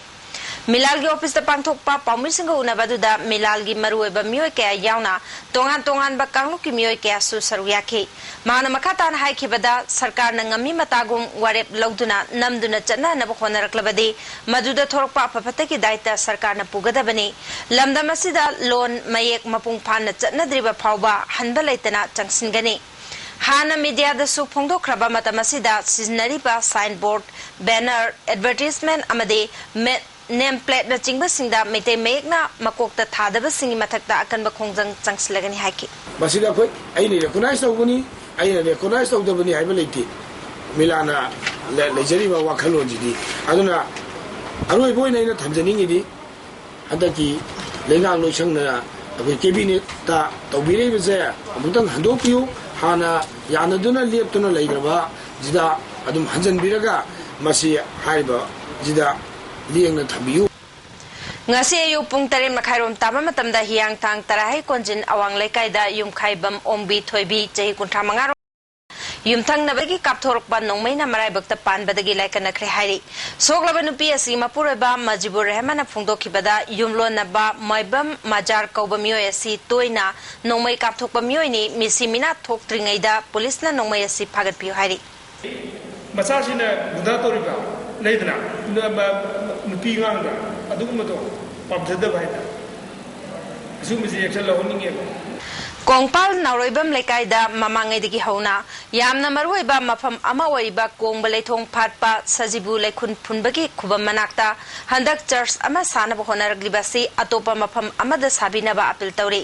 ꯃꯤꯂꯥꯜꯒꯤ ꯑꯣꯐꯤꯁꯇ ꯄꯥꯡꯊꯣꯛꯄ ꯄꯥꯎꯃꯤꯁꯤꯡꯒ ꯎꯅꯕ ꯑꯗꯨꯗ ꯃꯤꯂꯥꯜꯒꯤ ꯃꯔꯨꯑꯣꯏꯕ ꯃꯤꯑꯣꯏ ꯀꯌꯥ ꯌꯥꯎꯅ ꯇꯣꯉꯥꯟ ꯇꯣꯉꯥꯟꯕ ꯀꯥꯡꯂꯨꯞꯀꯤ ꯃꯤꯑꯣꯏ ꯀꯌꯥꯁꯨ ꯁꯔꯨꯛ ꯌꯥꯈꯤ꯫ ꯃꯍꯥꯛꯅ ꯃꯈꯥ ꯇꯥꯅ ꯍꯥꯏꯈꯤꯕꯗ, ꯁꯔꯀꯥꯔꯅ ꯉꯝꯃꯤ ꯃꯇꯥꯒꯨꯝ ꯋꯥꯔꯦꯞ ꯂꯧꯗꯨꯅ ꯅꯝꯗꯨꯅ ꯆꯠꯅꯅꯕ ꯍꯣꯠꯅꯔꯛꯂꯕꯗꯤ ꯃꯗꯨꯗ ꯊꯣꯔꯛꯄ ꯑꯐ ꯐꯠꯇꯒꯤ ꯗꯥꯏꯇ ꯁꯔꯀꯥꯔꯅ ꯄꯨꯒꯗꯕꯅꯤ꯫ ꯂꯝꯗꯝ ꯑꯁꯤꯗ ꯂꯣꯟ ꯃꯌꯦꯛ ꯃꯄꯨꯡ ꯐꯥꯅ ꯆꯠꯅꯗ꯭ꯔꯤꯕ ꯐꯥꯎꯕ ꯍꯟꯕ ꯂꯩꯇꯅ ꯆꯪꯁꯤꯟꯒꯅꯤ꯫ ꯍꯥꯟꯅ ꯃꯤꯗꯤꯌꯥꯗꯁꯨ ꯐꯣꯡꯗꯣꯛꯈ꯭ꯔꯕ ꯃꯇꯝ ꯑꯁꯤꯗ ꯁꯤꯖꯤꯟꯅꯔꯤꯕ ꯁꯥꯏꯟꯕꯣꯔꯗ, ꯕꯦꯅꯔ, ꯑꯦꯗꯚꯔꯇꯤꯖꯃꯦꯟ ꯑꯃꯗꯤ ꯃꯦ-, ꯅꯦꯝ ꯄ꯭ꯂꯦꯠꯅꯆꯤꯡꯕꯁꯤꯡꯗ ꯃꯩꯇꯩ ꯃꯌꯦꯛꯅ ꯃꯀꯣꯛꯇ ꯊꯥꯗꯕꯁꯤꯡꯒꯤ ꯃꯊꯛꯇ ꯑꯀꯟꯕ ꯈꯣꯡꯖꯪ ꯆꯪꯁꯤꯜꯂꯒꯅꯤ ꯍꯥꯏꯈꯤ꯫ ꯃꯁꯤꯗ ꯑꯩꯈꯣꯏ, ꯑꯩꯅ ꯔꯦꯀꯣꯅꯥꯏꯖ ꯇꯧꯒꯅꯤ, ꯑꯩꯅ ꯔꯦꯀꯣꯅꯥꯏꯖ ꯇꯧꯗꯕꯅꯤ ꯍꯥꯏꯕ ꯂꯩꯇꯦ꯫ ꯃꯤꯂꯥꯟꯅ ꯂꯩ-, ꯂꯩꯖꯔꯤꯕ ꯋꯥꯈꯜꯂꯣꯟꯁꯤꯗꯤ꯫ ꯑꯗꯨꯅ ꯑꯔꯣꯏꯕ ꯑꯣꯏꯅ ꯑꯩꯅ ꯊꯝꯖꯅꯤꯡꯉꯤꯗꯤ, ꯍꯟꯗꯛꯀꯤ ꯂꯩꯉꯥꯛ ꯂꯣꯏꯁꯪꯅ ꯑꯩꯈꯣꯏ ꯀꯦꯕꯤꯅꯦꯠꯇ ꯇꯧꯕꯤꯔꯛꯏꯕꯁꯦ ꯑꯃꯨꯛꯇꯪ ꯍꯟꯗꯣꯛꯄꯤꯌꯨ꯫ ꯍꯥꯟꯅ ꯌꯥꯅꯗꯨꯅ ꯂꯦꯞꯇꯨꯅ ꯂꯩꯈ꯭ꯔꯕꯁꯤꯗ ꯑꯗꯨꯝ ꯍꯟꯖꯟꯕꯤꯔꯒ ꯃꯁꯤ ꯍꯥꯏꯔꯤꯕꯁꯤꯗ ꯂꯦꯡꯅ ꯊꯝꯕꯤꯌꯨ꯫ ꯉꯁꯤ ꯑꯌꯨꯛ ꯄꯨꯡ ꯇꯔꯦꯠ ꯃꯈꯥꯏꯔꯣꯝ ꯇꯥꯕ ꯃꯇꯝꯗ ꯍꯤꯌꯥꯡꯊꯥꯡ ꯇꯔꯥꯍꯩ ꯀꯣꯟꯖꯤꯟ ꯑꯋꯥꯡ ꯂꯩꯀꯥꯏꯗ ꯌꯨꯝꯈꯥꯏꯕꯝ ꯑꯣꯡꯕꯤ ꯊꯣꯏꯕꯤ, ꯆꯍꯤ ꯀꯨꯟꯊ꯭ꯔꯥ ꯃꯉꯥꯔꯣꯝ, ꯌꯨꯝꯊꯪꯅꯕꯒꯤ ꯀꯥꯞꯊꯣꯔꯛꯄ ꯅꯣꯡꯃꯩꯅ ꯃꯔꯥꯏꯕꯛꯇ ꯄꯥꯟꯕꯗꯒꯤ ꯂꯥꯏꯀꯠꯅꯈ꯭ꯔꯦ ꯍꯥꯏꯔꯤ꯫ ꯁꯣꯛꯂꯕ ꯅꯨꯄꯤ ꯑꯁꯤ ꯃꯄꯨꯔꯣꯏꯕ ꯃꯖꯤꯕꯨꯔ ꯔꯦꯍꯃꯟꯅ ꯐꯣꯡꯗꯣꯛꯈꯤꯕꯗ ꯌꯨꯝꯂꯣꯟꯅꯕ ꯃꯣꯏꯕꯝ ꯃꯖꯥꯔ ꯀꯧꯕ ꯃꯤꯑꯣꯏ ꯑꯁꯤ ꯇꯣꯏꯅ ꯅꯣꯡꯃꯩ ꯀꯥꯞꯊꯣꯛꯄ ꯃꯤꯑꯣꯏꯅꯤ꯫ ꯃꯤꯁꯤ ꯃꯤꯅꯥ ꯊꯣꯛꯇ꯭ꯔꯤꯉꯩꯗ ꯄꯨꯂꯤꯁꯅ ꯅꯣꯡꯃꯩ ꯑꯁꯤ ꯐꯥꯒꯠꯄꯤꯌꯨ ꯍꯥꯏꯔꯤ꯫ ꯃꯆꯥꯁꯤꯅ ꯒꯨꯟꯗꯥ ꯇꯧꯔꯤꯕ ꯂꯩꯗꯅ, ꯅ-, ꯃ-, ꯅꯨꯄꯤ ꯑꯉꯥꯡꯗ ꯑꯗꯨꯒꯨꯝꯕꯗꯣ ꯄꯥꯝꯖꯗꯕ ꯍꯥꯏꯇꯥꯔꯦ꯫ ꯑꯁꯤꯒꯨꯝꯕꯁꯤ action ꯂꯧꯍꯟꯅꯤꯡꯉꯦꯕ꯫ ꯀꯣꯡꯄꯥꯜ ꯅꯥꯎꯔꯣꯏꯕꯝ ꯂꯩꯀꯥꯏꯗ ꯃꯃꯥꯡꯉꯩꯗꯒꯤ ꯍꯧꯅ ꯌꯥꯝꯅ ꯃꯔꯨꯑꯣꯏꯕ ꯃꯐꯝ ꯑꯃ ꯑꯣꯏꯔꯤꯕ ꯀꯣꯡꯕ ꯂꯩꯊꯣꯡ ꯐꯥꯠꯄ ꯁꯖꯤꯕꯨ ꯂꯩꯈꯨꯟ ꯐꯨꯟꯕꯒꯤ ꯈꯨꯕꯝ ꯃꯅꯥꯛꯇ ꯍꯟꯗꯛ church ꯑꯃ ꯁꯥꯅꯕ ꯍꯣꯠꯅꯔꯛꯂꯤꯕ ꯑꯁꯤ ꯑꯇꯣꯞꯄ ꯃꯐꯝ ꯑꯃꯗ ꯁꯥꯕꯤꯅꯕ appeal ꯇꯧꯔꯤ꯫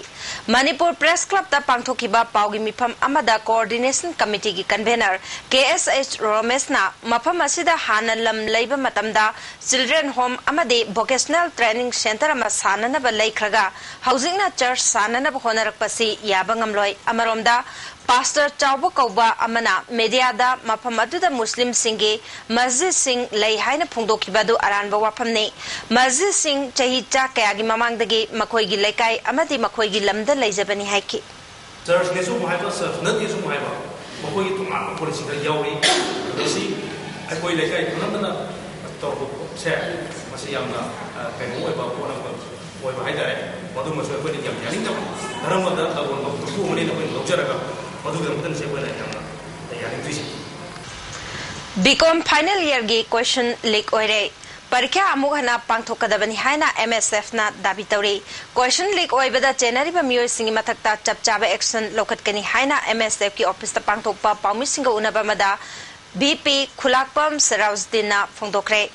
ꯃꯅꯤꯄꯨꯔ Press Clubꯇ ꯄꯥꯡꯊꯣꯛꯈꯤꯕ ꯄꯥꯎꯒꯤ ꯃꯤꯐꯝ ꯑꯃꯗ Coordination Committeeꯒꯤ convener ꯀꯦ ꯑꯦꯁ ꯑꯩꯆ ꯔꯣꯃꯦꯁꯅ ꯃꯐꯝ ꯑꯁꯤꯗ ꯍꯥꯟꯅ ꯂꯝ ꯂꯩꯕ ꯃꯇꯝꯗ children home ꯑꯃꯗꯤ vocational training centre ꯑꯃ ꯁꯥꯅꯅꯕ ꯂꯩꯈ꯭ꯔꯒ ꯍꯧꯖꯤꯛꯅ church ꯁꯥꯅꯅꯕ ꯍꯣꯠꯅꯔꯛꯄꯁꯤ ꯌꯥꯕ ꯉꯝꯂꯣꯏ꯫ ꯑꯃꯔꯣꯝꯗ pastor ꯆꯥꯎꯕ ꯀꯧꯕ ꯑꯃꯅ mediaꯗ ꯃꯐꯝ ꯑꯗꯨꯗ ꯃꯨꯁꯂꯤꯝꯁꯤꯡꯒꯤ ꯃꯁꯖꯤꯗꯁꯤꯡ ꯂꯩ ꯍꯥꯏꯅ ꯐꯣꯡꯗꯣꯛꯈꯤꯕ ꯑꯗꯨ ꯑꯔꯥꯟꯕ ꯋꯥꯐꯝꯅꯤ꯫ ꯃꯁꯖꯤꯗꯁꯤꯡ ꯆꯍꯤ ꯆꯥ ꯀꯌꯥꯒꯤ ꯃꯃꯥꯡꯗꯒꯤ ꯃꯈꯣꯏꯒꯤ ꯂꯩꯀꯥꯏ ꯑꯃꯗꯤ ꯃꯈꯣꯏꯒꯤ ꯂꯝꯗ ꯂꯩꯖꯕꯅꯤ ꯍꯥꯏꯈꯤ꯫ Churchꯅꯦꯁꯨ ꯑꯃꯨꯛ ꯍꯥꯏꯕ, church ꯅꯠꯇꯦꯁꯨ ꯑꯃꯨꯛ ꯍꯥꯏꯕ, ꯃꯈꯣꯏꯒꯤ ꯇꯣꯉꯥꯟꯕ policy ꯈꯔ ꯌꯥꯎꯔꯤ꯫ ꯃꯁꯤ ꯑꯩꯈꯣꯏ ꯂꯩꯀꯥꯏ ꯄꯨꯝꯅꯃꯛꯅ ꯇꯧꯔꯛꯄꯁꯦ, ꯃꯁꯤ ꯌꯥꯝꯅ, ꯑ, ꯀꯩꯅꯣ ꯑꯣꯏꯕ ꯄꯣꯠ ꯑꯃ ꯑꯣꯏꯕ ꯍꯥꯏꯇꯥꯔꯦ꯫ ꯃꯗꯨꯃꯁꯨ ꯑꯩꯈꯣꯏꯅ ꯌꯥꯝ ꯌꯥꯅꯤꯡꯗꯕ, ꯙꯔꯃꯗ ꯂꯧꯕ ꯃꯐꯝ ꯑꯃꯅꯦꯅ ꯑꯩꯈꯣꯏꯅ ꯂꯧꯖꯔꯒ, ꯃꯗꯨꯒꯤꯗꯃꯛꯇꯅꯤ ꯑꯩꯈꯣꯏꯅ ꯌꯥꯝꯅ ꯌꯥꯅꯤꯡꯗ꯭ꯔꯤꯁꯦ꯫ B Com final yearꯒꯤ question leak ꯑꯣꯏꯔꯦ꯫ ꯄꯔꯤꯈ꯭ꯌꯥ ꯑꯃꯨꯛ ꯍꯟꯅ ꯄꯥꯡꯊꯣꯛꯀꯗꯕꯅꯤ ꯍꯥꯏꯅ M S Fꯅ ꯗꯥꯕꯤ ꯇꯧꯔꯤ꯫ Question leak ꯑꯣꯏꯕꯗ ꯆꯦꯟꯅꯔꯤꯕ ꯃꯤꯑꯣꯏꯁꯤꯡꯒꯤ ꯃꯊꯛꯇ ꯆꯞ ꯆꯥꯕ action ꯂꯧꯈꯠꯀꯅꯤ ꯍꯥꯏꯅ M S Fꯀꯤ officeꯇ ꯄꯥꯡꯊꯣꯛꯄ ꯄꯥꯎꯃꯤꯁꯤꯡꯒ ꯎꯅꯕ ꯑꯃꯗ V P ꯈꯨꯂꯥꯛꯄꯝ ꯁꯦꯔꯥꯎꯖꯗꯤꯟꯅ ꯐꯣꯡꯗꯣꯛꯈ꯭ꯔꯦ꯫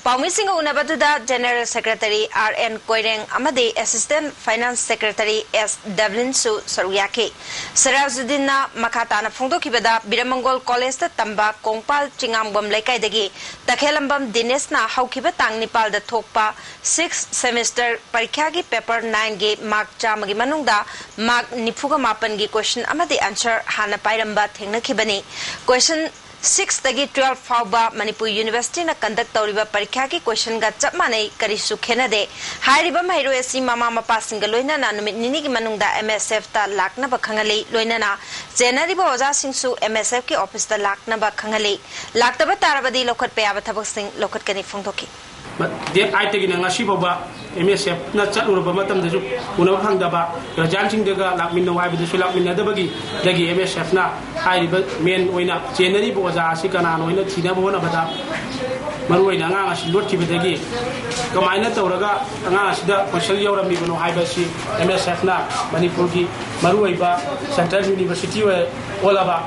ꯄꯥꯎꯃꯤꯁꯤꯡꯒ ꯎꯅꯕꯗꯨꯗ General Secretary R N Koireng ꯑꯃꯗꯤ Assistant Finance Secretary S ꯗꯦꯕ꯭ꯂꯤꯟꯁꯨ ꯁꯔꯨꯛ ꯌꯥꯈꯤ꯫ ꯁꯦꯔꯥꯎꯖꯗꯤꯟꯅ ꯃꯈꯥ ꯇꯥꯅ ꯐꯣꯡꯗꯣꯛꯈꯤꯕꯗ, ꯕꯤꯔꯃꯪꯒꯣꯜ Collegeꯇ ꯇꯝꯕ ꯀꯣꯡꯄꯥꯜ ꯆꯤꯉꯥꯝꯕꯝ ꯂꯩꯀꯥꯏꯗꯒꯤ ꯇꯈꯦꯂꯝꯕꯝ ꯗꯤꯅꯦꯁꯅ ꯍꯧꯈꯤꯕ ꯇꯥꯡ ꯅꯤꯄꯥꯜꯗ ꯊꯣꯛꯄ sixth semester ꯄꯔꯤꯈ꯭ꯌꯥꯒꯤ paper nineꯒꯤ mark ꯆꯥꯝꯃꯒꯤ ꯃꯅꯨꯡꯗ mark ꯅꯤꯐꯨꯒ ꯃꯥꯄꯟꯒꯤ question ꯑꯃꯗꯤ answer ꯍꯥꯟꯅ ꯄꯥꯏꯔꯝꯕ ꯊꯦꯡꯅꯈꯤꯕꯅꯤ꯫ Question ꯁꯤꯛꯁꯇꯒꯤ ꯇꯨꯋꯦꯜꯐ ꯐꯥꯎꯕ ꯃꯅꯤꯄꯨꯔ ꯌꯨꯅꯤꯚꯔꯁꯤꯇꯤꯅ ꯀꯟꯗꯛ ꯇꯧꯔꯤꯕ ꯄꯔꯤꯈ꯭ꯌꯥꯒꯤ ꯀꯣꯏꯁꯟꯒ ꯆꯞ ꯃꯥꯟꯅꯩ, ꯀꯔꯤꯁꯨ ꯈꯦꯠꯅꯗꯦ꯫ ꯍꯥꯏꯔꯤꯕ ꯃꯍꯩꯔꯣꯏ ꯑꯁꯤ ꯃꯃꯥ ꯃꯄꯥꯁꯤꯡꯒ ꯂꯣꯏꯅꯅ ꯅꯨꯃꯤꯠ ꯅꯤꯅꯤꯒꯤ ꯃꯅꯨꯡꯗ ꯑꯦꯝ ꯑꯦꯁ ꯑꯦꯐꯇ ꯂꯥꯛꯅꯕ ꯈꯪꯍꯜꯂꯤ꯫ ꯂꯣꯏꯅꯅ ꯆꯦꯟꯅꯔꯤꯕ ꯑꯣꯖꯥꯁꯤꯡꯁꯨ ꯑꯦꯝ ꯑꯦꯁ ꯑꯦꯐꯀꯤ ꯑꯣꯐꯤꯁꯇ ꯂꯥꯛꯅꯕ ꯈꯪꯍꯜꯂꯤ꯫ ꯂꯥꯛꯇꯕ ꯇꯥꯔꯕꯗꯤ ꯂꯧꯈꯠꯄ ꯌꯥꯕ ꯊꯕꯛꯁꯤꯡ ꯂꯧꯈꯠꯀꯅꯤ ꯐꯣꯡꯗꯣꯛꯈꯤ꯫ ꯗꯦꯠ ꯑꯥꯏꯠꯇꯒꯤꯅ ꯉꯁꯤ ꯐꯥꯎꯕ ꯑꯦꯝ ꯑꯦꯁ ꯑꯦꯐꯅ ꯆꯠꯂꯨꯔꯕ ꯃꯇꯝꯗꯁꯨ ꯎꯅꯕ ꯐꯪꯗꯕ, ꯒꯥꯔꯖꯤꯌꯥꯟꯁꯤꯡꯗꯒ ꯂꯥꯛꯃꯤꯟꯅꯧ ꯍꯥꯏꯕꯗꯁꯨ ꯂꯥꯛꯃꯤꯟꯅꯗꯕꯒꯤ, ꯗꯒꯤ ꯑꯦꯝ ꯑꯦꯁ ꯑꯦꯐꯅ ꯍꯥꯏꯔꯤꯕ ꯃꯦꯟ ꯑꯣꯏꯅ ꯆꯦꯟꯅꯔꯤꯕ ꯑꯣꯖꯥ ꯑꯁꯤ ꯀꯅꯥꯅꯣ ꯍꯥꯏꯅ ꯊꯤꯅꯕ ꯍꯣꯠꯅꯕꯗ, ꯃꯔꯨꯑꯣꯏꯅ ꯑꯉꯥꯡ ꯑꯁꯤ ꯂꯣꯠꯈꯤꯕꯗꯒꯤ ꯀꯃꯥꯏꯅ ꯇꯧꯔꯒ ꯑꯉꯥꯡ ꯑꯁꯤꯗ ꯀꯣꯏꯁꯟ ꯌꯧꯔꯝꯃꯤꯕꯅꯣ ꯍꯥꯏꯕꯁꯤ ꯑꯦꯝ ꯑꯦꯁ ꯑꯦꯐꯅ ꯃꯅꯤꯄꯨꯔꯒꯤ ꯃꯔꯨꯑꯣꯏꯕ ꯁꯦꯟꯇ꯭ꯔꯦꯜ ꯌꯨꯅꯤꯚꯔꯁꯤꯇꯤ ꯑꯣꯏ-, ꯑꯣꯜꯂꯕ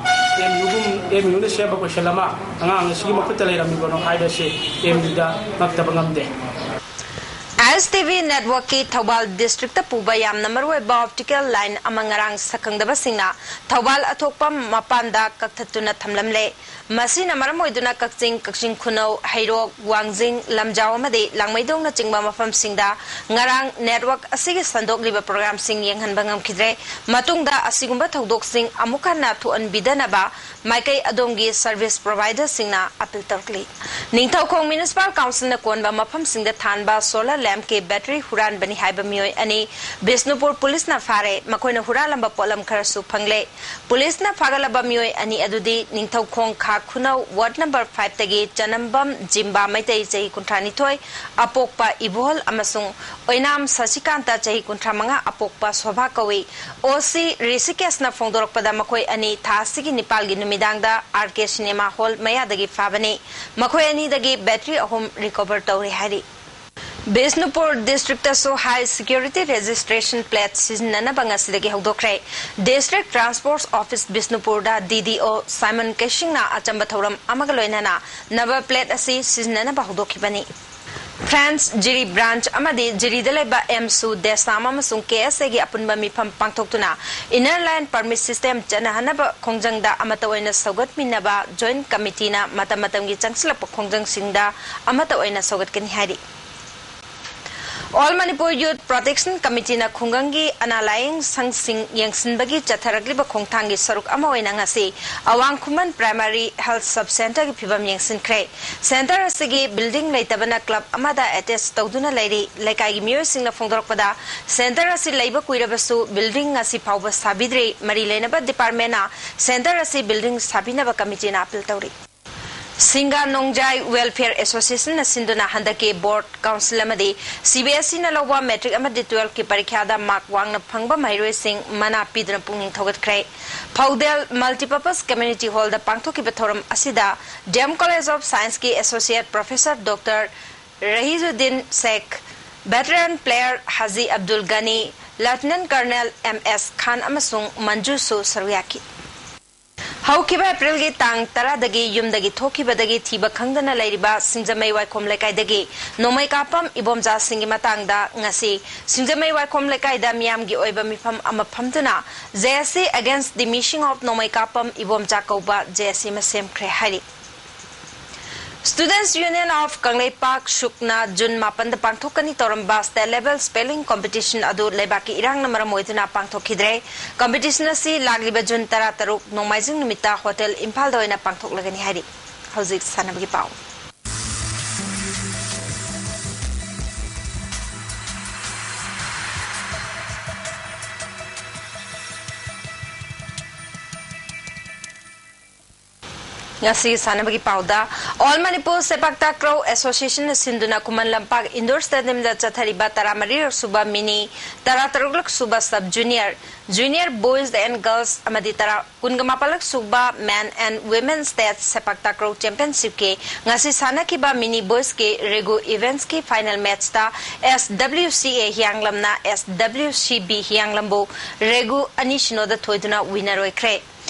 ꯑꯦꯝ ꯌꯨꯒꯨꯝ, ꯑꯦꯝ ꯌꯨꯅ ꯁꯦꯝꯕ ꯀꯣꯏꯁꯟ ꯑꯃ ꯑꯉꯥꯡ ꯑꯁꯤꯒꯤ ꯃꯈꯨꯠꯇ ꯂꯩꯔꯝꯃꯤꯕꯅꯣ ꯍꯥꯏꯕꯁꯤ ꯑꯦꯝ ꯌꯨꯗ ꯉꯛꯇꯕ ꯉꯝꯗꯦ꯫ ꯑꯥꯏ ꯑꯦꯁ ꯇꯤ ꯚꯤ ꯅꯦꯠꯋꯥꯔꯛꯀꯤ ꯊꯧꯕꯥꯜ ꯗꯤꯁꯇ꯭ꯔꯤꯛꯇ ꯄꯨꯕ ꯌꯥꯝꯅ ꯃꯔꯨꯑꯣꯏꯕ ꯑꯣꯞꯇꯤꯀꯦꯜ ꯂꯥꯏꯟ ꯑꯃ ꯉꯔꯥꯡ ꯁꯛꯈꯪꯗꯕꯁꯤꯡꯅ ꯊꯧꯕꯥꯜ ꯑꯊꯣꯛꯄ ꯃꯄꯥꯟꯗ ꯀꯛꯊꯠꯇꯨꯅ ꯊꯝꯂꯝꯂꯦ꯫ ꯃꯁꯤꯅ ꯃꯔꯝ ꯑꯣꯏꯗꯨꯅ ꯀꯛꯆꯤꯡ, ꯀꯛꯆꯤꯡ ꯈꯨꯅꯧ, ꯍꯩꯔꯣꯛ, ꯋꯥꯡꯖꯤꯡ, ꯂꯝꯖꯥꯎ ꯑꯃꯗꯤ ꯂꯥꯡꯃꯩꯗꯣꯡꯅꯆꯤꯡꯕ ꯃꯐꯝꯁꯤꯡꯗ ꯉꯔꯥꯡ ꯅꯦꯠꯋꯥꯔꯛ ꯑꯁꯤꯒꯤ ꯁꯟꯗꯣꯛꯂꯤꯕ ꯄ꯭ꯔꯣꯒ꯭ꯔꯥꯝꯁꯤꯡ ꯌꯦꯡꯍꯟꯕ ꯉꯝꯈꯤꯗ꯭ꯔꯦ꯫ ꯃꯇꯨꯡꯗ ꯑꯁꯤꯒꯨꯝꯕ ꯊꯧꯗꯣꯛꯁꯤꯡ ꯑꯃꯨꯛ ꯍꯟꯅ ꯊꯣꯛꯍꯟꯕꯤꯗꯅꯕ ꯃꯥꯏꯀꯩ ꯑꯗꯣꯝꯒꯤ ꯁꯔꯚꯤꯁ ꯄ꯭ꯔꯣꯚꯥꯏꯗꯔꯁꯤꯡꯅ ꯑꯄꯤꯜ ꯇꯧꯔꯛꯂꯤ꯫ ꯅꯤꯡꯊꯧꯈꯣꯡ ꯃ꯭ꯌꯨꯅꯤꯁꯤꯄꯥꯜ ꯀꯥꯎꯟꯁꯤꯜꯅ ꯀꯣꯟꯕ ꯃꯐꯝꯁꯤꯡꯗ ꯊꯥꯟꯕ ꯁꯣꯂꯔ ꯂꯦꯝꯞꯀꯤ ꯕꯦꯇꯔꯤ ꯍꯨꯔꯥꯟꯕꯅꯤ ꯍꯥꯏꯕ ꯃꯤꯑꯣꯏ ꯑꯅꯤ ꯕꯤꯁꯅꯨꯄꯨꯔ ꯄꯨꯂꯤꯁꯅ ꯐꯥꯔꯦ꯫ ꯃꯈꯣꯏꯅ ꯍꯨꯔꯥꯜꯂꯝꯕ ꯄꯣꯠꯂꯝ ꯈꯔꯁꯨ ꯐꯪꯂꯦ꯫ ꯄꯨꯂꯤꯁꯅ ꯐꯥꯒꯠꯂꯕ ꯃꯤꯑꯣꯏ ꯑꯅꯤ ꯑꯗꯨꯗꯤ ꯅꯤꯡꯊꯧꯈꯣꯡ ꯈꯥ ꯈꯨꯅꯧ ꯋꯥꯔꯗ ꯅꯝꯕꯔ ꯐꯥꯏꯚꯇꯒꯤ ꯆꯅꯝꯕꯝ ꯖꯤꯝꯕꯥ ꯃꯩꯇꯩ, ꯆꯍꯤ ꯀꯨꯟꯊ꯭ꯔꯥꯅꯤꯊꯣꯏ, ꯑꯄꯣꯛꯄ ꯏꯕꯣꯍꯜ, ꯑꯃꯁꯨꯡ ꯑꯣꯏꯅꯥꯝ ꯁꯁꯤꯀꯥꯟꯇ, ꯆꯍꯤ ꯀꯨꯟꯊ꯭ꯔꯥꯃꯉꯥ, ꯑꯄꯣꯛꯄ ꯁꯣꯚꯥ ꯀꯧꯏ꯫ ꯑꯣ ꯁꯤ ꯔꯤꯁꯤꯀꯦꯁꯅ ꯐꯣꯡꯗꯣꯔꯛꯄꯗ ꯃꯈꯣꯏ ꯑꯅꯤ ꯊꯥ ꯑꯁꯤꯒꯤ ꯅꯤꯄꯥꯜꯒꯤ ꯅꯨꯃꯤꯗꯥꯡꯗ ꯑꯥꯔ ꯀꯦ ꯁꯤꯅꯦꯃꯥ ꯍꯣꯜ ꯃꯌꯥꯗꯒꯤ ꯐꯥꯕꯅꯤ꯫ ꯃꯈꯣꯏ ꯑꯅꯤꯗꯒꯤ ꯕꯦꯇꯔꯤ ꯑꯍꯨꯝ ꯔꯤꯀꯣꯚꯔ ꯇꯧꯔꯦ ꯍꯥꯏꯔꯤ꯫ ꯕꯤꯁꯅꯨꯄꯨꯔ ꯗꯤꯁꯇ꯭ꯔꯤꯛꯇꯁꯨ ꯍꯥꯏ ꯁꯤꯀ꯭ꯌꯨꯔꯤꯇꯤ ꯔꯦꯖꯤꯁꯇ꯭ꯔꯦꯁꯟ ꯄ꯭ꯂꯦꯠ ꯁꯤꯖꯤꯟꯅꯅꯕ ꯉꯁꯤꯗꯒꯤ ꯍꯧꯗꯣꯛꯈ꯭ꯔꯦ꯫ ꯗꯤꯁꯇ꯭ꯔꯤꯛ ꯇ꯭ꯔꯥꯟꯁꯄꯣꯔꯠ ꯑꯣꯐꯤꯁ ꯕꯤꯁꯅꯨꯄꯨꯔꯗ ꯗꯤ ꯗꯤ ꯑꯣ ꯁꯥꯏꯃꯟ ꯀꯩꯁꯤꯡꯅ ꯑꯆꯝꯕ ꯊꯧꯔꯝ ꯑꯃꯒ ꯂꯣꯏꯅꯅ ꯅꯕ ꯄ꯭ꯂꯦꯠ ꯑꯁꯤ ꯁꯤꯖꯤꯟꯅꯅꯕ ꯍꯧꯗꯣꯛꯈꯤꯕꯅꯤ꯫ ꯐ꯭ꯔꯦꯟꯁ ꯖꯤꯔꯤ ꯕ꯭ꯔꯥꯟꯆ ꯑꯃꯗꯤ ꯖꯤꯔꯤꯗ ꯂꯩꯕ ꯑꯦꯝꯁꯨ ꯗꯦꯁꯥꯝ ꯑꯃꯁꯨꯡ ꯀꯦ ꯑꯦꯁ ꯑꯦꯒꯤ ꯑꯄꯨꯟꯕ ꯃꯤꯐꯝ ꯄꯥꯡꯊꯣꯛꯇꯨꯅ ꯏꯅꯔ ꯂꯥꯏꯟ ꯄꯔꯃꯤꯠ ꯁꯤꯁꯇꯦꯝ ꯆꯠꯅꯍꯟꯅꯕ ꯈꯣꯡꯖꯪꯗ ꯑꯃꯠꯇ ꯑꯣꯏꯅ ꯁꯧꯒꯠꯃꯤꯟꯅꯕ ꯖꯣꯏꯟꯠ ꯀꯃꯤꯇꯤꯅ ꯃꯇꯝ ꯃꯇꯝꯒꯤ ꯆꯪꯁꯤꯜꯂꯛꯄ ꯈꯣꯡꯖꯪꯁꯤꯡꯗ ꯑꯃꯠꯇ ꯑꯣꯏꯅ ꯁꯧꯒꯠꯀꯅꯤ ꯍꯥꯏꯔꯤ꯫ All Manipur Youth Protection Committeeꯅ ꯈꯨꯡꯒꯪꯒꯤ ꯑꯅꯥ ꯂꯥꯌꯦꯡ ꯁꯪꯁꯤꯡ ꯌꯦꯡꯁꯤꯟꯕꯒꯤ ꯆꯠꯊꯔꯛꯂꯤꯕ ꯈꯣꯡꯊꯥꯡꯒꯤ ꯁꯔꯨꯛ ꯑꯃ ꯑꯣꯏꯅ ꯉꯁꯤ ꯑꯋꯥꯡ ꯈꯨꯃꯟ Primary Health Sub Centreꯒꯤ ꯐꯤꯚꯝ ꯌꯦꯡꯁꯤꯟꯈ꯭ꯔꯦ꯫ Centre ꯑꯁꯤꯒꯤ building ꯂꯩꯇꯕꯅ club ꯑꯃꯗ attach ꯇꯧꯗꯨꯅ ꯂꯩꯔꯤ꯫ ꯂꯩꯀꯥꯏꯒꯤ ꯃꯤꯑꯣꯏꯁꯤꯡꯅ ꯐꯣꯡꯗꯣꯔꯛꯄꯗ, centre ꯑꯁꯤ ꯂꯩꯕ ꯀꯨꯏꯔꯕꯁꯨ building ꯉꯁꯤ ꯐꯥꯎꯕ ꯁꯥꯕꯤꯗ꯭ꯔꯤ꯫ ꯃꯔꯤ ꯂꯩꯅꯕ departmentꯅ centre ꯑꯁꯤ building ꯁꯥꯕꯤꯅꯕ committeeꯅ appeal ꯇꯧꯔꯤ꯫ ꯁꯤꯡꯒꯥ ꯅꯣꯡꯖꯥꯏ Welfare Associationꯅ ꯁꯤꯟꯗꯨꯅ ꯍꯟꯗꯛꯀꯤ board, council ꯑꯃꯗꯤ CBSEꯅ ꯂꯧꯕ matric ꯑꯃꯗꯤ twelfthꯀꯤ ꯄꯔꯤꯈ꯭ꯌꯥꯗ mark ꯋꯥꯡꯅ ꯐꯪꯕ ꯃꯍꯩꯔꯣꯏꯁꯤꯡ ꯃꯅꯥ ꯄꯤꯗꯨꯅ ꯄꯨꯛꯅꯤꯡ ꯊꯧꯒꯠꯈ꯭ꯔꯦ꯫ ꯐꯧꯗꯦꯜ Multipurpose Community Hallꯗ ꯄꯥꯡꯊꯣꯛꯈꯤꯕ ꯊꯧꯔꯝ ꯑꯁꯤꯗ D M College of Scienceꯀꯤ Associate Professor Doctor ꯔꯍꯤꯖꯨꯗꯤꯟ Sheikh, veteran player ꯍꯥꯖꯤ Abdul ꯒꯅꯤ, Lieutenant Colonel M S ꯈꯥꯟ ꯑꯃꯁꯨꯡ ꯃꯟꯖꯨꯁꯨ ꯁꯔꯨꯛ ꯌꯥꯈꯤ꯫ ꯍꯧꯈꯤꯕ Aprilꯒꯤ ꯇꯥꯡ ꯇꯔꯥꯗꯒꯤ ꯌꯨꯝꯗꯒꯤ ꯊꯣꯛꯈꯤꯕꯗꯒꯤ ꯊꯤꯕ ꯈꯪꯗꯅ ꯂꯩꯔꯤꯕ ꯁꯤꯡꯖꯃꯩ ꯋꯥꯏꯈꯣꯝ ꯂꯩꯀꯥꯏꯗꯒꯤ ꯅꯣꯡꯃꯩ ꯀꯥꯞꯄꯝ ꯏꯕꯣꯝꯆꯥꯁꯤꯡꯒꯤ ꯃꯇꯥꯡꯗ ꯉꯁꯤ ꯁꯤꯡꯖꯃꯩ ꯋꯥꯏꯈꯣꯝ ꯂꯩꯀꯥꯏꯗ ꯃꯤꯌꯥꯝꯒꯤ ꯑꯣꯏꯕ ꯃꯤꯐꯝ ꯑꯃ ꯐꯝꯗꯨꯅ J S A Against the Missing of ꯅꯣꯡꯃꯩ ꯀꯥꯞꯄꯝ ꯏꯕꯣꯝꯆꯥ ꯀꯧꯕ J S A ꯑꯃ ꯁꯦꯝꯈ꯭ꯔꯦ ꯍꯥꯏꯔꯤ꯫ Students Union of Kangleipak, ꯁꯨꯛꯅ June ꯃꯥꯄꯟꯗ ꯄꯥꯡꯊꯣꯛꯀꯅꯤ ꯇꯧꯔꯝꯕ state level spelling competition ꯑꯗꯨ ꯂꯩꯕꯥꯛꯀꯤ ꯏꯔꯥꯡꯅ ꯃꯔꯝ ꯑꯣꯏꯗꯨꯅ ꯄꯥꯡꯊꯣꯛꯈꯤꯗ꯭ꯔꯦ꯫ Competition ꯑꯁꯤ ꯂꯥꯛꯂꯤꯕ June ꯇꯔꯥꯇꯔꯨꯛ ꯅꯣꯡꯃꯥꯏꯖꯤꯡ ꯅꯨꯃꯤꯠꯇ Hotel ꯏꯝꯐꯥꯜꯗ ꯑꯣꯏꯅ ꯄꯥꯡꯊꯣꯛꯂꯒꯅꯤ ꯍꯥꯏꯔꯤ꯫ ꯍꯧꯖꯤꯛ ꯁꯥꯟꯅꯕꯒꯤ ꯄꯥꯎ꯫ ꯉꯁꯤ ꯁꯥꯟꯅꯕꯒꯤ ꯄꯥꯎꯗ, All Manipur Sepak Takraw Associationꯅ ꯁꯤꯟꯗꯨꯅ ꯈꯨꯃꯟ ꯂꯝꯄꯥꯛ Indoor Stadiumꯗ ꯆꯠꯊꯔꯤꯕ ꯇꯔꯥꯃꯔꯤꯔꯛ ꯁꯨꯕ mini, ꯇꯔꯥꯇꯔꯨꯛꯂꯛ ꯁꯨꯕ sub junior, junior boys and girls ꯑꯃꯗꯤ ꯇꯔꯥ, ꯀꯨꯟꯒ ꯃꯥꯄꯜꯂꯛ ꯁꯨꯕ Men and Women State Sepak Takraw Championshipꯀꯤ ꯉꯁꯤ ꯁꯥꯟꯅꯈꯤꯕ mini boysꯀꯤ Regu Eventsꯀꯤ final matchꯇ S W C A ꯍꯤꯌꯥꯡꯂꯝꯅ S W C B ꯍꯤꯌꯥꯡꯂꯝꯕꯨ Regu ꯑꯅꯤ ꯁꯤꯅꯣꯗ ꯊꯣꯏꯗꯨꯅ winner ꯑꯣꯏꯈ꯭ꯔꯦ꯫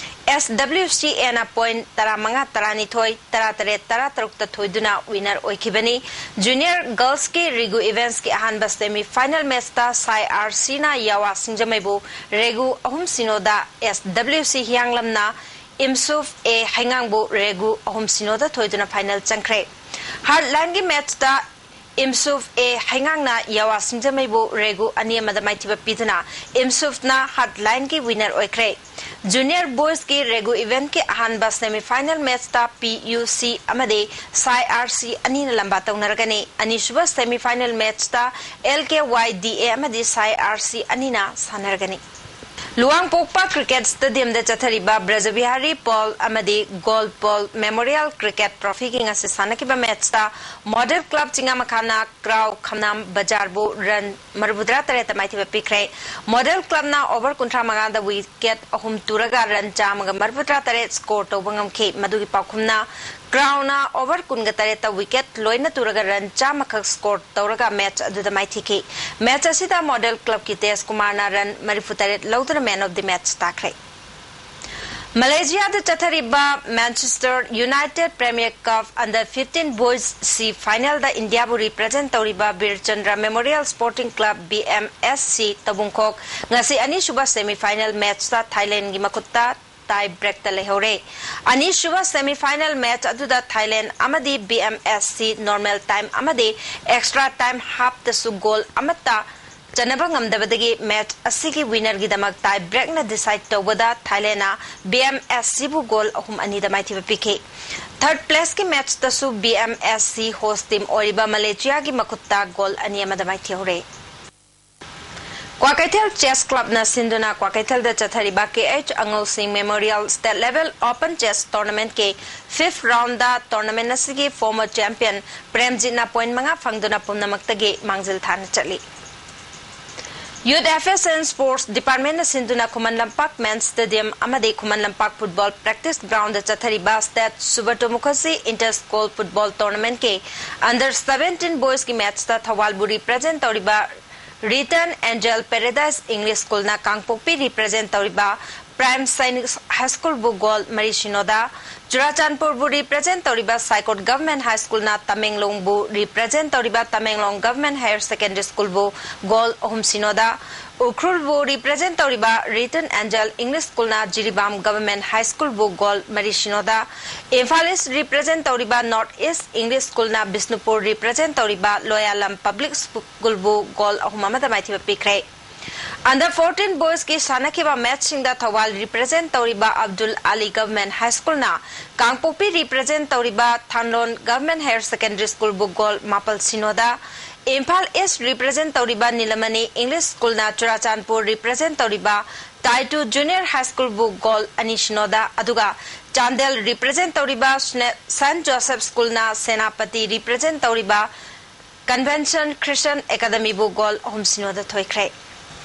S W C Aꯅ point ꯇꯔꯥꯃꯉꯥ, ꯇꯔꯥꯅꯤꯊꯣꯏ, ꯇꯔꯥꯇꯔꯦꯠ, ꯇꯔꯥꯇꯔꯨꯛꯇ ꯊꯣꯏꯗꯨꯅ winner ꯑꯣꯏꯈꯤꯕꯅꯤ꯫ Junior girlsꯀꯤ Regu Eventsꯀꯤ ꯑꯍꯥꯟꯕ semi final matchꯇ Sai R Cꯅ ꯌꯥꯋꯥ ꯁꯤꯡꯖꯃꯩꯕꯨ Regu ꯑꯍꯨꯝ ꯁꯤꯅꯣꯗ, S W C ꯍꯤꯌꯥꯡꯂꯝꯅ ꯏꯝꯁꯨꯐ A ꯍꯩꯉꯥꯡꯕꯨ Regu ꯑꯍꯨꯝ ꯁꯤꯅꯣꯗ ꯊꯣꯏꯗꯨꯅ final ꯆꯪꯈ꯭ꯔꯦ꯫ Heartlandꯒꯤ matchꯇ ꯏꯝꯁꯨꯐ ꯑꯦ ꯍꯩꯉꯥꯡꯅ ꯌꯥꯋꯥ ꯁꯤꯡꯖꯃꯩꯕꯨ ꯔꯦꯒꯨ ꯑꯅꯤ ꯑꯃꯗ ꯃꯥꯏꯊꯤꯕ ꯄꯤꯗꯨꯅ ꯏꯝꯁꯨꯐꯅ ꯍꯥꯔꯠꯂꯥꯏꯟꯒꯤ ꯋꯤꯅꯔ ꯑꯣꯏꯈ꯭ꯔꯦ꯫ ꯖꯨꯅꯤꯌꯔ ꯕꯣꯏꯁꯀꯤ ꯔꯦꯒꯨ ꯏꯚꯦꯟꯠꯀꯤ ꯑꯍꯥꯟꯕ ꯁꯦꯃꯤꯐꯥꯏꯅꯦꯜ ꯃꯦꯆꯇ ꯄꯤ ꯌꯨ ꯁꯤ ꯑꯃꯗꯤ ꯁꯥꯏ ꯑꯥꯔ ꯁꯤ ꯑꯅꯤꯅ ꯂꯝꯕꯥ ꯇꯧꯅꯔꯒꯅꯤ꯫ ꯑꯅꯤꯁꯨꯕ ꯁꯦꯃꯤꯐꯥꯏꯅꯦꯜ ꯃꯦꯆꯇ ꯑꯦꯜ ꯀꯦ ꯋꯥꯏ ꯗꯤ ꯑꯦ ꯑꯃꯗꯤ ꯁꯥꯏ ꯑꯥꯔ ꯁꯤ ꯑꯅꯤꯅ ꯁꯥꯟꯅꯔꯒꯅꯤ꯫ ꯂꯨꯋꯥꯡꯄꯣꯛꯄ ꯀ꯭ꯔꯤꯀꯦꯠ ꯁ꯭ꯇꯦꯗꯤꯌꯝꯗ ꯆꯠꯊꯔꯤꯕ ꯕ꯭ꯔꯖꯕꯤꯍꯥꯔꯤ ꯄꯣꯜ ꯑꯃꯗꯤ ꯒꯣꯜ ꯄꯣꯜ ꯃꯦꯃꯣꯔꯤꯌꯦꯜ ꯀ꯭ꯔꯤꯀꯦꯠ ꯇ꯭ꯔꯣꯐꯤꯒꯤ ꯉꯁꯤ ꯁꯥꯟꯅꯈꯤꯕ ꯃꯦꯆꯇ ꯃꯣꯗꯦꯜ ꯀ꯭ꯂꯕ ꯆꯤꯡꯉꯥꯃꯈꯥꯅ ꯀ꯭ꯔꯥꯎ ꯈꯝꯅꯥꯝ ꯕꯖꯥꯔꯕꯨ ꯔꯟ ꯃꯔꯤꯐꯨꯇꯔꯥ ꯇꯔꯦꯠꯇ ꯃꯥꯏꯊꯤꯕ ꯄꯤꯈ꯭ꯔꯦ꯫ ꯃꯣꯗꯦꯜ ꯀ꯭ꯂꯕꯅ ꯑꯣꯚꯔ ꯀꯨꯟꯊ꯭ꯔꯥ ꯃꯉꯥꯗ ꯋꯤꯀꯦꯠ ꯑꯍꯨꯝ ꯇꯨꯔꯒ ꯔꯟ ꯆꯥꯝꯃꯒ ꯃꯔꯤꯐꯨꯇꯔꯥ ꯇꯔꯦꯠ ꯁ꯭ꯀꯣꯔ ꯇꯧꯕ ꯉꯝꯈꯤ꯫ ꯃꯗꯨꯒꯤ ꯄꯥꯎꯈꯨꯝꯅ ꯀ꯭ꯔꯥꯎꯅ ꯑꯣꯚꯔ ꯀꯨꯟꯒ ꯇꯔꯦꯠꯇ ꯋꯤꯀꯦꯠ ꯂꯣꯏꯅ ꯇꯨꯔꯒ ꯔꯟ ꯆꯥꯝꯃꯈꯛ ꯁ꯭ꯀꯣꯔ ꯇꯧꯔꯒ ꯃꯦꯆ ꯑꯗꯨꯗ ꯃꯥꯏꯊꯤꯈꯤ꯫ ꯃꯦꯆ ꯑꯁꯤꯗ ꯃꯣꯗꯦꯜ ꯀ꯭ꯂꯕꯀꯤ ꯇꯦꯖ ꯀꯨꯃꯥꯔꯅ ꯔꯟ ꯃꯔꯤꯐꯨꯇꯔꯦꯠ ꯂꯧꯗꯨꯅ ꯃꯦꯟ ꯑꯣꯐ ꯗꯤ ꯃꯦꯆ ꯇꯥꯈ꯭ꯔꯦ꯫ ꯃꯂꯦꯁꯤꯌꯥꯗ ꯆꯠꯊꯔꯤꯕ Manchester United Premier Cup under fifteen boys ꯁꯤ ꯐꯥꯏꯅꯦꯜꯗ ꯏꯟꯗꯤꯌꯥꯕꯨ ꯔꯤꯄ꯭ꯔꯖꯦꯟ ꯇꯧꯔꯤꯕ Birchandra memorial sporting club, B M S C, ꯇꯧꯕꯨꯡꯈꯣꯛ ꯉꯁꯤ ꯑꯅꯤꯁꯨꯕ ꯁꯦꯃꯤꯐꯥꯏꯅꯦꯜ ꯃꯦꯆꯇ ꯊꯥꯏꯂꯦꯟꯒꯤ ꯃꯈꯨꯠꯇ ꯇꯥꯏ ꯕ꯭ꯔꯦꯛꯇ ꯂꯩꯍꯧꯔꯦ꯫ ꯑꯅꯤꯁꯨꯕ ꯁꯦꯃꯤꯐꯥꯏꯅꯦꯜ ꯃꯦꯆ ꯑꯗꯨꯗ ꯊꯥꯏꯂꯦꯟ ꯑꯃꯗꯤ ꯕꯤ ꯑꯦꯝ ꯑꯦꯁ ꯁꯤ ꯅꯣꯔꯃꯦꯜ ꯇꯥꯏꯝ ꯑꯃꯗꯤ ꯑꯦꯛꯁꯇ꯭ꯔꯥ ꯇꯥꯏꯝ ꯍꯥꯞꯇꯁꯨ ꯒꯣꯜ ꯑꯃꯠꯇ ꯆꯟꯅꯕ ꯉꯝꯗꯕꯗꯒꯤ ꯃꯦꯆ ꯑꯁꯤꯒꯤ ꯋꯤꯅꯔꯒꯤꯗꯃꯛ ꯇꯥꯏ ꯕ꯭ꯔꯦꯛꯅ ꯗꯤꯁꯥꯏꯗ ꯇꯧꯕꯗ ꯊꯥꯏꯂꯦꯟꯅ ꯕꯤ ꯑꯦꯝ ꯑꯦꯁ ꯁꯤꯕꯨ ꯒꯣꯜ ꯑꯍꯨꯝ ꯑꯅꯤꯗ ꯃꯥꯏꯊꯤꯕ ꯄꯤꯈꯤ꯫ ꯊꯔꯗ ꯄ꯭ꯂꯦꯁꯀꯤ ꯃꯦꯆꯇꯁꯨ B M S C host team ꯑꯣꯏꯔꯤꯕ ꯃꯂꯦꯁꯤꯌꯥꯒꯤ ꯃꯈꯨꯠꯇ ꯒꯣꯜ ꯑꯅꯤ ꯑꯃꯗ ꯃꯥꯏꯊꯤꯍꯧꯔꯦ꯫ ꯀ꯭ꯋꯥꯀꯩꯊꯦꯜ ꯆꯦꯁ ꯀ꯭ꯂꯕꯅ ꯁꯤꯟꯗꯨꯅ ꯀ꯭ꯋꯥꯀꯩꯊꯦꯜꯗ ꯆꯠꯊꯔꯤꯕ ꯀꯦ ꯑꯩꯆ ꯑꯉꯧꯁꯤꯡ memorial state level open chess ꯇꯣꯔꯅꯥꯃꯦꯟꯠꯀꯤ ꯐꯤꯐꯊ ꯔꯥꯎꯟꯗ ꯇꯣꯔꯅꯥꯃꯦꯟꯠ ꯑꯁꯤꯒꯤ ꯐꯣꯔꯃꯔ ꯆꯦꯝꯄꯤꯌꯟ ꯄ꯭ꯔꯦꯝꯖꯤꯠꯅ ꯄꯣꯏꯟꯠ ꯃꯉꯥ ꯐꯪꯗꯨꯅ ꯄꯨꯝꯅꯃꯛꯇꯒꯤ ꯃꯥꯡꯖꯤꯜ ꯊꯥꯅ ꯆꯠꯂꯤ꯫ ꯌꯨꯊ ꯑꯦꯐꯤꯌꯔꯁ ꯑꯦꯟ ꯁ꯭ꯄꯣꯔꯠꯁ ꯗꯤꯄꯥꯔꯠꯃꯦꯟꯠꯅ ꯁꯤꯟꯗꯨꯅ ꯈꯨꯃꯟ ꯂꯝꯄꯥꯛ ꯃꯦꯟꯁ ꯁ꯭ꯇꯦꯗꯤꯌꯝ ꯑꯃꯗꯤ ꯈꯨꯃꯟ ꯂꯝꯄꯥꯛ ꯐꯨꯠꯕꯣꯜ ꯄ꯭ꯔꯦꯛꯇꯤꯁ ꯒ꯭ꯔꯥꯎꯟꯗ ꯆꯠꯊꯔꯤꯕ state Subroto Mukherjee inter school football ꯇꯣꯔꯅꯥꯃꯦꯟꯠꯀꯤ ꯑꯟꯗꯔ ꯁꯚꯦꯟꯇꯤꯟ ꯕꯣꯏꯁꯀꯤ ꯃꯦꯆꯇ ꯊꯧꯕꯥꯜꯕꯨ ꯔꯤꯄ꯭ꯔꯖꯦꯟ ꯇꯧꯔꯤꯕ ꯔꯤꯇꯟ ꯑꯦꯟꯖꯦꯜ ꯄꯦꯔꯦꯗꯥꯏꯁ ꯏꯪꯂꯤꯁ ꯁ꯭ꯀꯨꯜꯅ ꯀꯥꯡꯄꯣꯛꯄꯤ ꯔꯤꯄ꯭ꯔꯖꯦꯟ ꯇꯧꯔꯤꯕ Prime Sainik High School ꯕꯨ goal ꯃꯔꯤ ꯁꯤꯅꯣꯗ, ꯆꯨꯔꯥꯆꯥꯟꯄꯨꯔꯕꯨ represent ꯇꯧꯔꯤꯕ ꯁꯥꯏꯀꯣꯠ Government High School ꯅ ꯇꯃꯦꯡꯂꯣꯡꯕꯨ represent ꯇꯧꯔꯤꯕ Tamenglong Government Higher Secondary School ꯕꯨ goal ꯑꯍꯨꯝ ꯁꯤꯅꯣꯗ, ꯎꯈ꯭ꯔꯨꯜꯕꯨ represent ꯇꯧꯔꯤꯕ Return Angel English School ꯅ ꯖꯤꯔꯤꯕꯥꯝ Government High School ꯕꯨ goal ꯃꯔꯤ ꯁꯤꯅꯣꯗ, ꯏꯝꯐꯥꯜ East represent ꯇꯧꯔꯤꯕ North East English School ꯅ ꯕꯤꯁꯅꯨꯄꯨꯔ represent ꯇꯧꯔꯤꯕ ꯂꯣꯌꯥꯂꯝ Public School ꯕꯨ goal ꯑꯍꯨꯝ ꯑꯃꯗ ꯃꯥꯏꯊꯤꯕ ꯄꯤꯈ꯭ꯔꯦ꯫ Under fourteen boys ꯀꯤ ꯁꯥꯟꯅꯈꯤꯕ match ꯁꯤꯡꯗ ꯊꯧꯕꯥꯜ represent ꯇꯧꯔꯤꯕ ꯑꯕꯗꯨꯜ ꯑꯂꯤ Government High School ꯅ ꯀꯥꯡꯄꯣꯛꯄꯤ represent ꯇꯧꯔꯤꯕ ꯊꯥꯟꯂꯣꯟ Government Higher Secondary School ꯕꯨ goal ꯃꯥꯄꯜ ꯁꯤꯅꯣꯗ, ꯏꯝꯐꯥꯜ East represent ꯇꯧꯔꯤꯕ ꯅꯤꯂꯃꯅꯤ English School ꯅ ꯆꯨꯔꯥꯆꯥꯟꯄꯨꯔ represent ꯇꯧꯔꯤꯕ ꯇꯥꯏꯇꯨ Junior High School ꯕꯨ goal ꯑꯅꯤ ꯁꯤꯅꯣꯗ, ꯑꯗꯨꯒ ꯆꯥꯟꯗꯦꯜ represent ꯇꯧꯔꯤꯕ ꯁ꯭ꯅꯦ-, Saint Joseph School ꯅ ꯁꯦꯅꯥꯄꯇꯤ represent ꯇꯧꯔꯤꯕ Convention Christian Academy ꯕꯨ goal ꯑꯍꯨꯝ ꯁꯤꯅꯣꯗ ꯊꯣꯏꯈ꯭ꯔꯦ꯫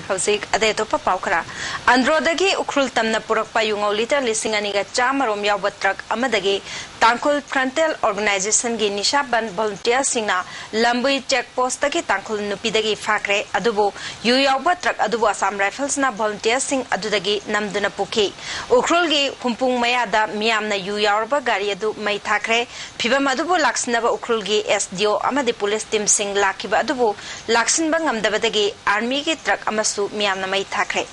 ꯍꯧꯖꯤꯛ ꯑꯇꯩ ꯑꯇꯣꯞꯄ ꯄꯥꯎ ꯈꯔ꯫ ꯑꯟꯗ꯭ꯔꯣꯗꯒꯤ ꯎꯈ꯭ꯔꯨꯜ ꯇꯝꯅ ꯄꯨꯔꯛꯄ ꯌꯨꯉꯧ litre ꯂꯤꯁꯤꯡ ꯑꯅꯤꯒ ꯆꯥꯝꯃ ꯔꯣꯝ ꯌꯥꯎꯕ truck ꯑꯃꯗꯒꯤ ꯇꯥꯡꯈꯨꯜ Frontal Organisation ꯒꯤ ꯅꯤꯁꯥ ꯕꯟ volunteer ꯁꯤꯡꯅ ꯂꯝꯕꯨꯏ check post ꯇꯒꯤ ꯇꯥꯡꯈꯨꯜ ꯅꯨꯄꯤꯗꯒꯤ ꯐꯥꯈ꯭ꯔꯦ꯫ ꯑꯗꯨꯕꯨ ꯌꯨ ꯌꯥꯎꯕ truck ꯑꯗꯨꯕꯨ Assam Rifles ꯅ volunteer ꯁꯤꯡ ꯑꯗꯨꯗꯒꯤ ꯅꯝꯗꯨꯅ ꯄꯨꯈꯤ꯫ ꯎꯈ꯭ꯔꯨꯜꯒꯤ ꯍꯨꯝꯄꯨꯡ ꯃꯌꯥꯗ ꯃꯤꯌꯥꯝꯅ ꯌꯨ ꯌꯥꯎꯔꯕ ꯒꯥꯔꯤ ꯑꯗꯨ ꯃꯩ ꯊꯥꯈ꯭ꯔꯦ꯫ ꯐꯤꯚꯝ ꯑꯗꯨꯕꯨ ꯂꯥꯛꯁꯤꯟꯅꯕ ꯎꯈ꯭ꯔꯨꯜꯒꯤ S D O ꯑꯃꯗꯤ police team ꯁꯤꯡ ꯂꯥꯛꯈꯤꯕ ꯑꯗꯨꯕꯨ ꯂꯥꯛꯁꯤꯟꯕ ꯉꯝꯗꯕꯗꯒꯤ army ꯒꯤ truck ꯑꯃꯁꯨ ꯃꯤꯌꯥꯝꯅ ꯃꯩ ꯊꯥꯈ꯭ꯔꯦ꯫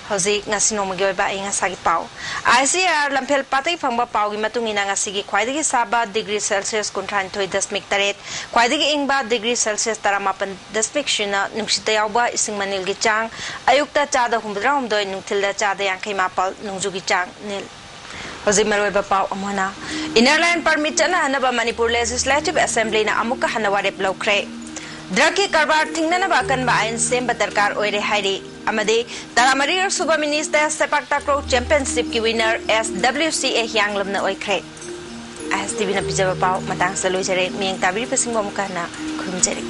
ꯍꯧꯖꯤꯛ ꯉꯁꯤ ꯅꯣꯡꯃꯒꯤ ꯑꯣꯏꯕ ꯑꯏꯪ ꯑꯁꯥꯒꯤ ꯄꯥꯎ꯫ I C A R ꯂꯝꯐꯦꯜ ꯄꯥꯠꯇꯒꯤ ꯐꯪꯕ ꯄꯥꯎꯒꯤ ꯃꯇꯨꯡ ꯏꯟꯅ ꯉꯁꯤꯒꯤ ꯈ꯭ꯋꯥꯏꯗꯒꯤ ꯁꯥꯕ degree Celsius ꯀꯨꯟꯊ꯭ꯔꯥꯅꯤꯊꯣꯏ ꯗꯁꯃꯤꯛ ꯇꯔꯦꯠ, ꯈ꯭ꯋꯥꯏꯗꯒꯤ ꯏꯪꯕ degree Celsius ꯇꯔꯥꯃꯥꯄꯟ ꯗꯁꯃꯤꯛ ꯁꯤꯅꯣ, ꯅꯨꯡꯁꯤꯠꯇ ꯌꯥꯎꯕ ꯏꯁꯤꯡ ꯃꯅꯤꯜꯒꯤ ꯆꯥꯡ ꯑꯌꯨꯛꯇ ꯆꯥꯗ ꯍꯨꯝꯐꯨꯇꯔꯥꯍꯨꯝꯗꯣꯏ, ꯅꯨꯡꯊꯤꯜꯗ ꯆꯥꯗ ꯌꯥꯡꯈꯩ ꯃꯥꯄꯜ, ꯅꯣꯡꯖꯨꯒꯤ ꯆꯥꯡ ꯅꯤꯜ꯫ ꯍꯧꯖꯤꯛ ꯃꯔꯨꯑꯣꯏꯕ ꯄꯥꯎ ꯑꯃꯨꯛ ꯍꯟꯅ꯫ Inner Line Permit ꯆꯠꯅꯍꯟꯅꯕ Manipur Legislative Assembly ꯅ ꯑꯃꯨꯛꯀ ꯍꯟꯅ ꯋꯥꯔꯦꯞ ꯂꯧꯈ꯭ꯔꯦ꯫ Drug ꯀꯤ ꯀꯔꯕꯥꯔ ꯊꯤꯡꯅꯅꯕ ꯑꯀꯟꯕ ꯑꯥꯏꯟ ꯁꯦꯝꯕ ꯗꯔꯀꯥꯔ ꯑꯣꯏꯔꯦ ꯍꯥꯏꯔꯤ꯫ ꯑꯃꯗꯤ ꯇꯔꯥꯃꯔꯤꯔꯛ ꯁꯨꯕ Minister Sepak Takraw Championship ꯀꯤ winner S W C A ꯍꯤꯌꯥꯡꯂꯝꯅ ꯑꯣꯏꯈ꯭ꯔꯦ꯫ I S T V ꯅ ꯄꯤꯖꯕ ꯄꯥꯎ ꯃꯇꯥꯡꯁꯤꯗ ꯂꯣꯏꯖꯔꯦ꯫ ꯃꯤꯠꯌꯦꯡ ꯇꯥꯕꯤꯔꯤꯕꯁꯤꯡꯕꯨ ꯑꯃꯨꯛꯀ ꯍꯟꯅ ꯈꯨꯔꯨꯝꯖꯔꯤ꯫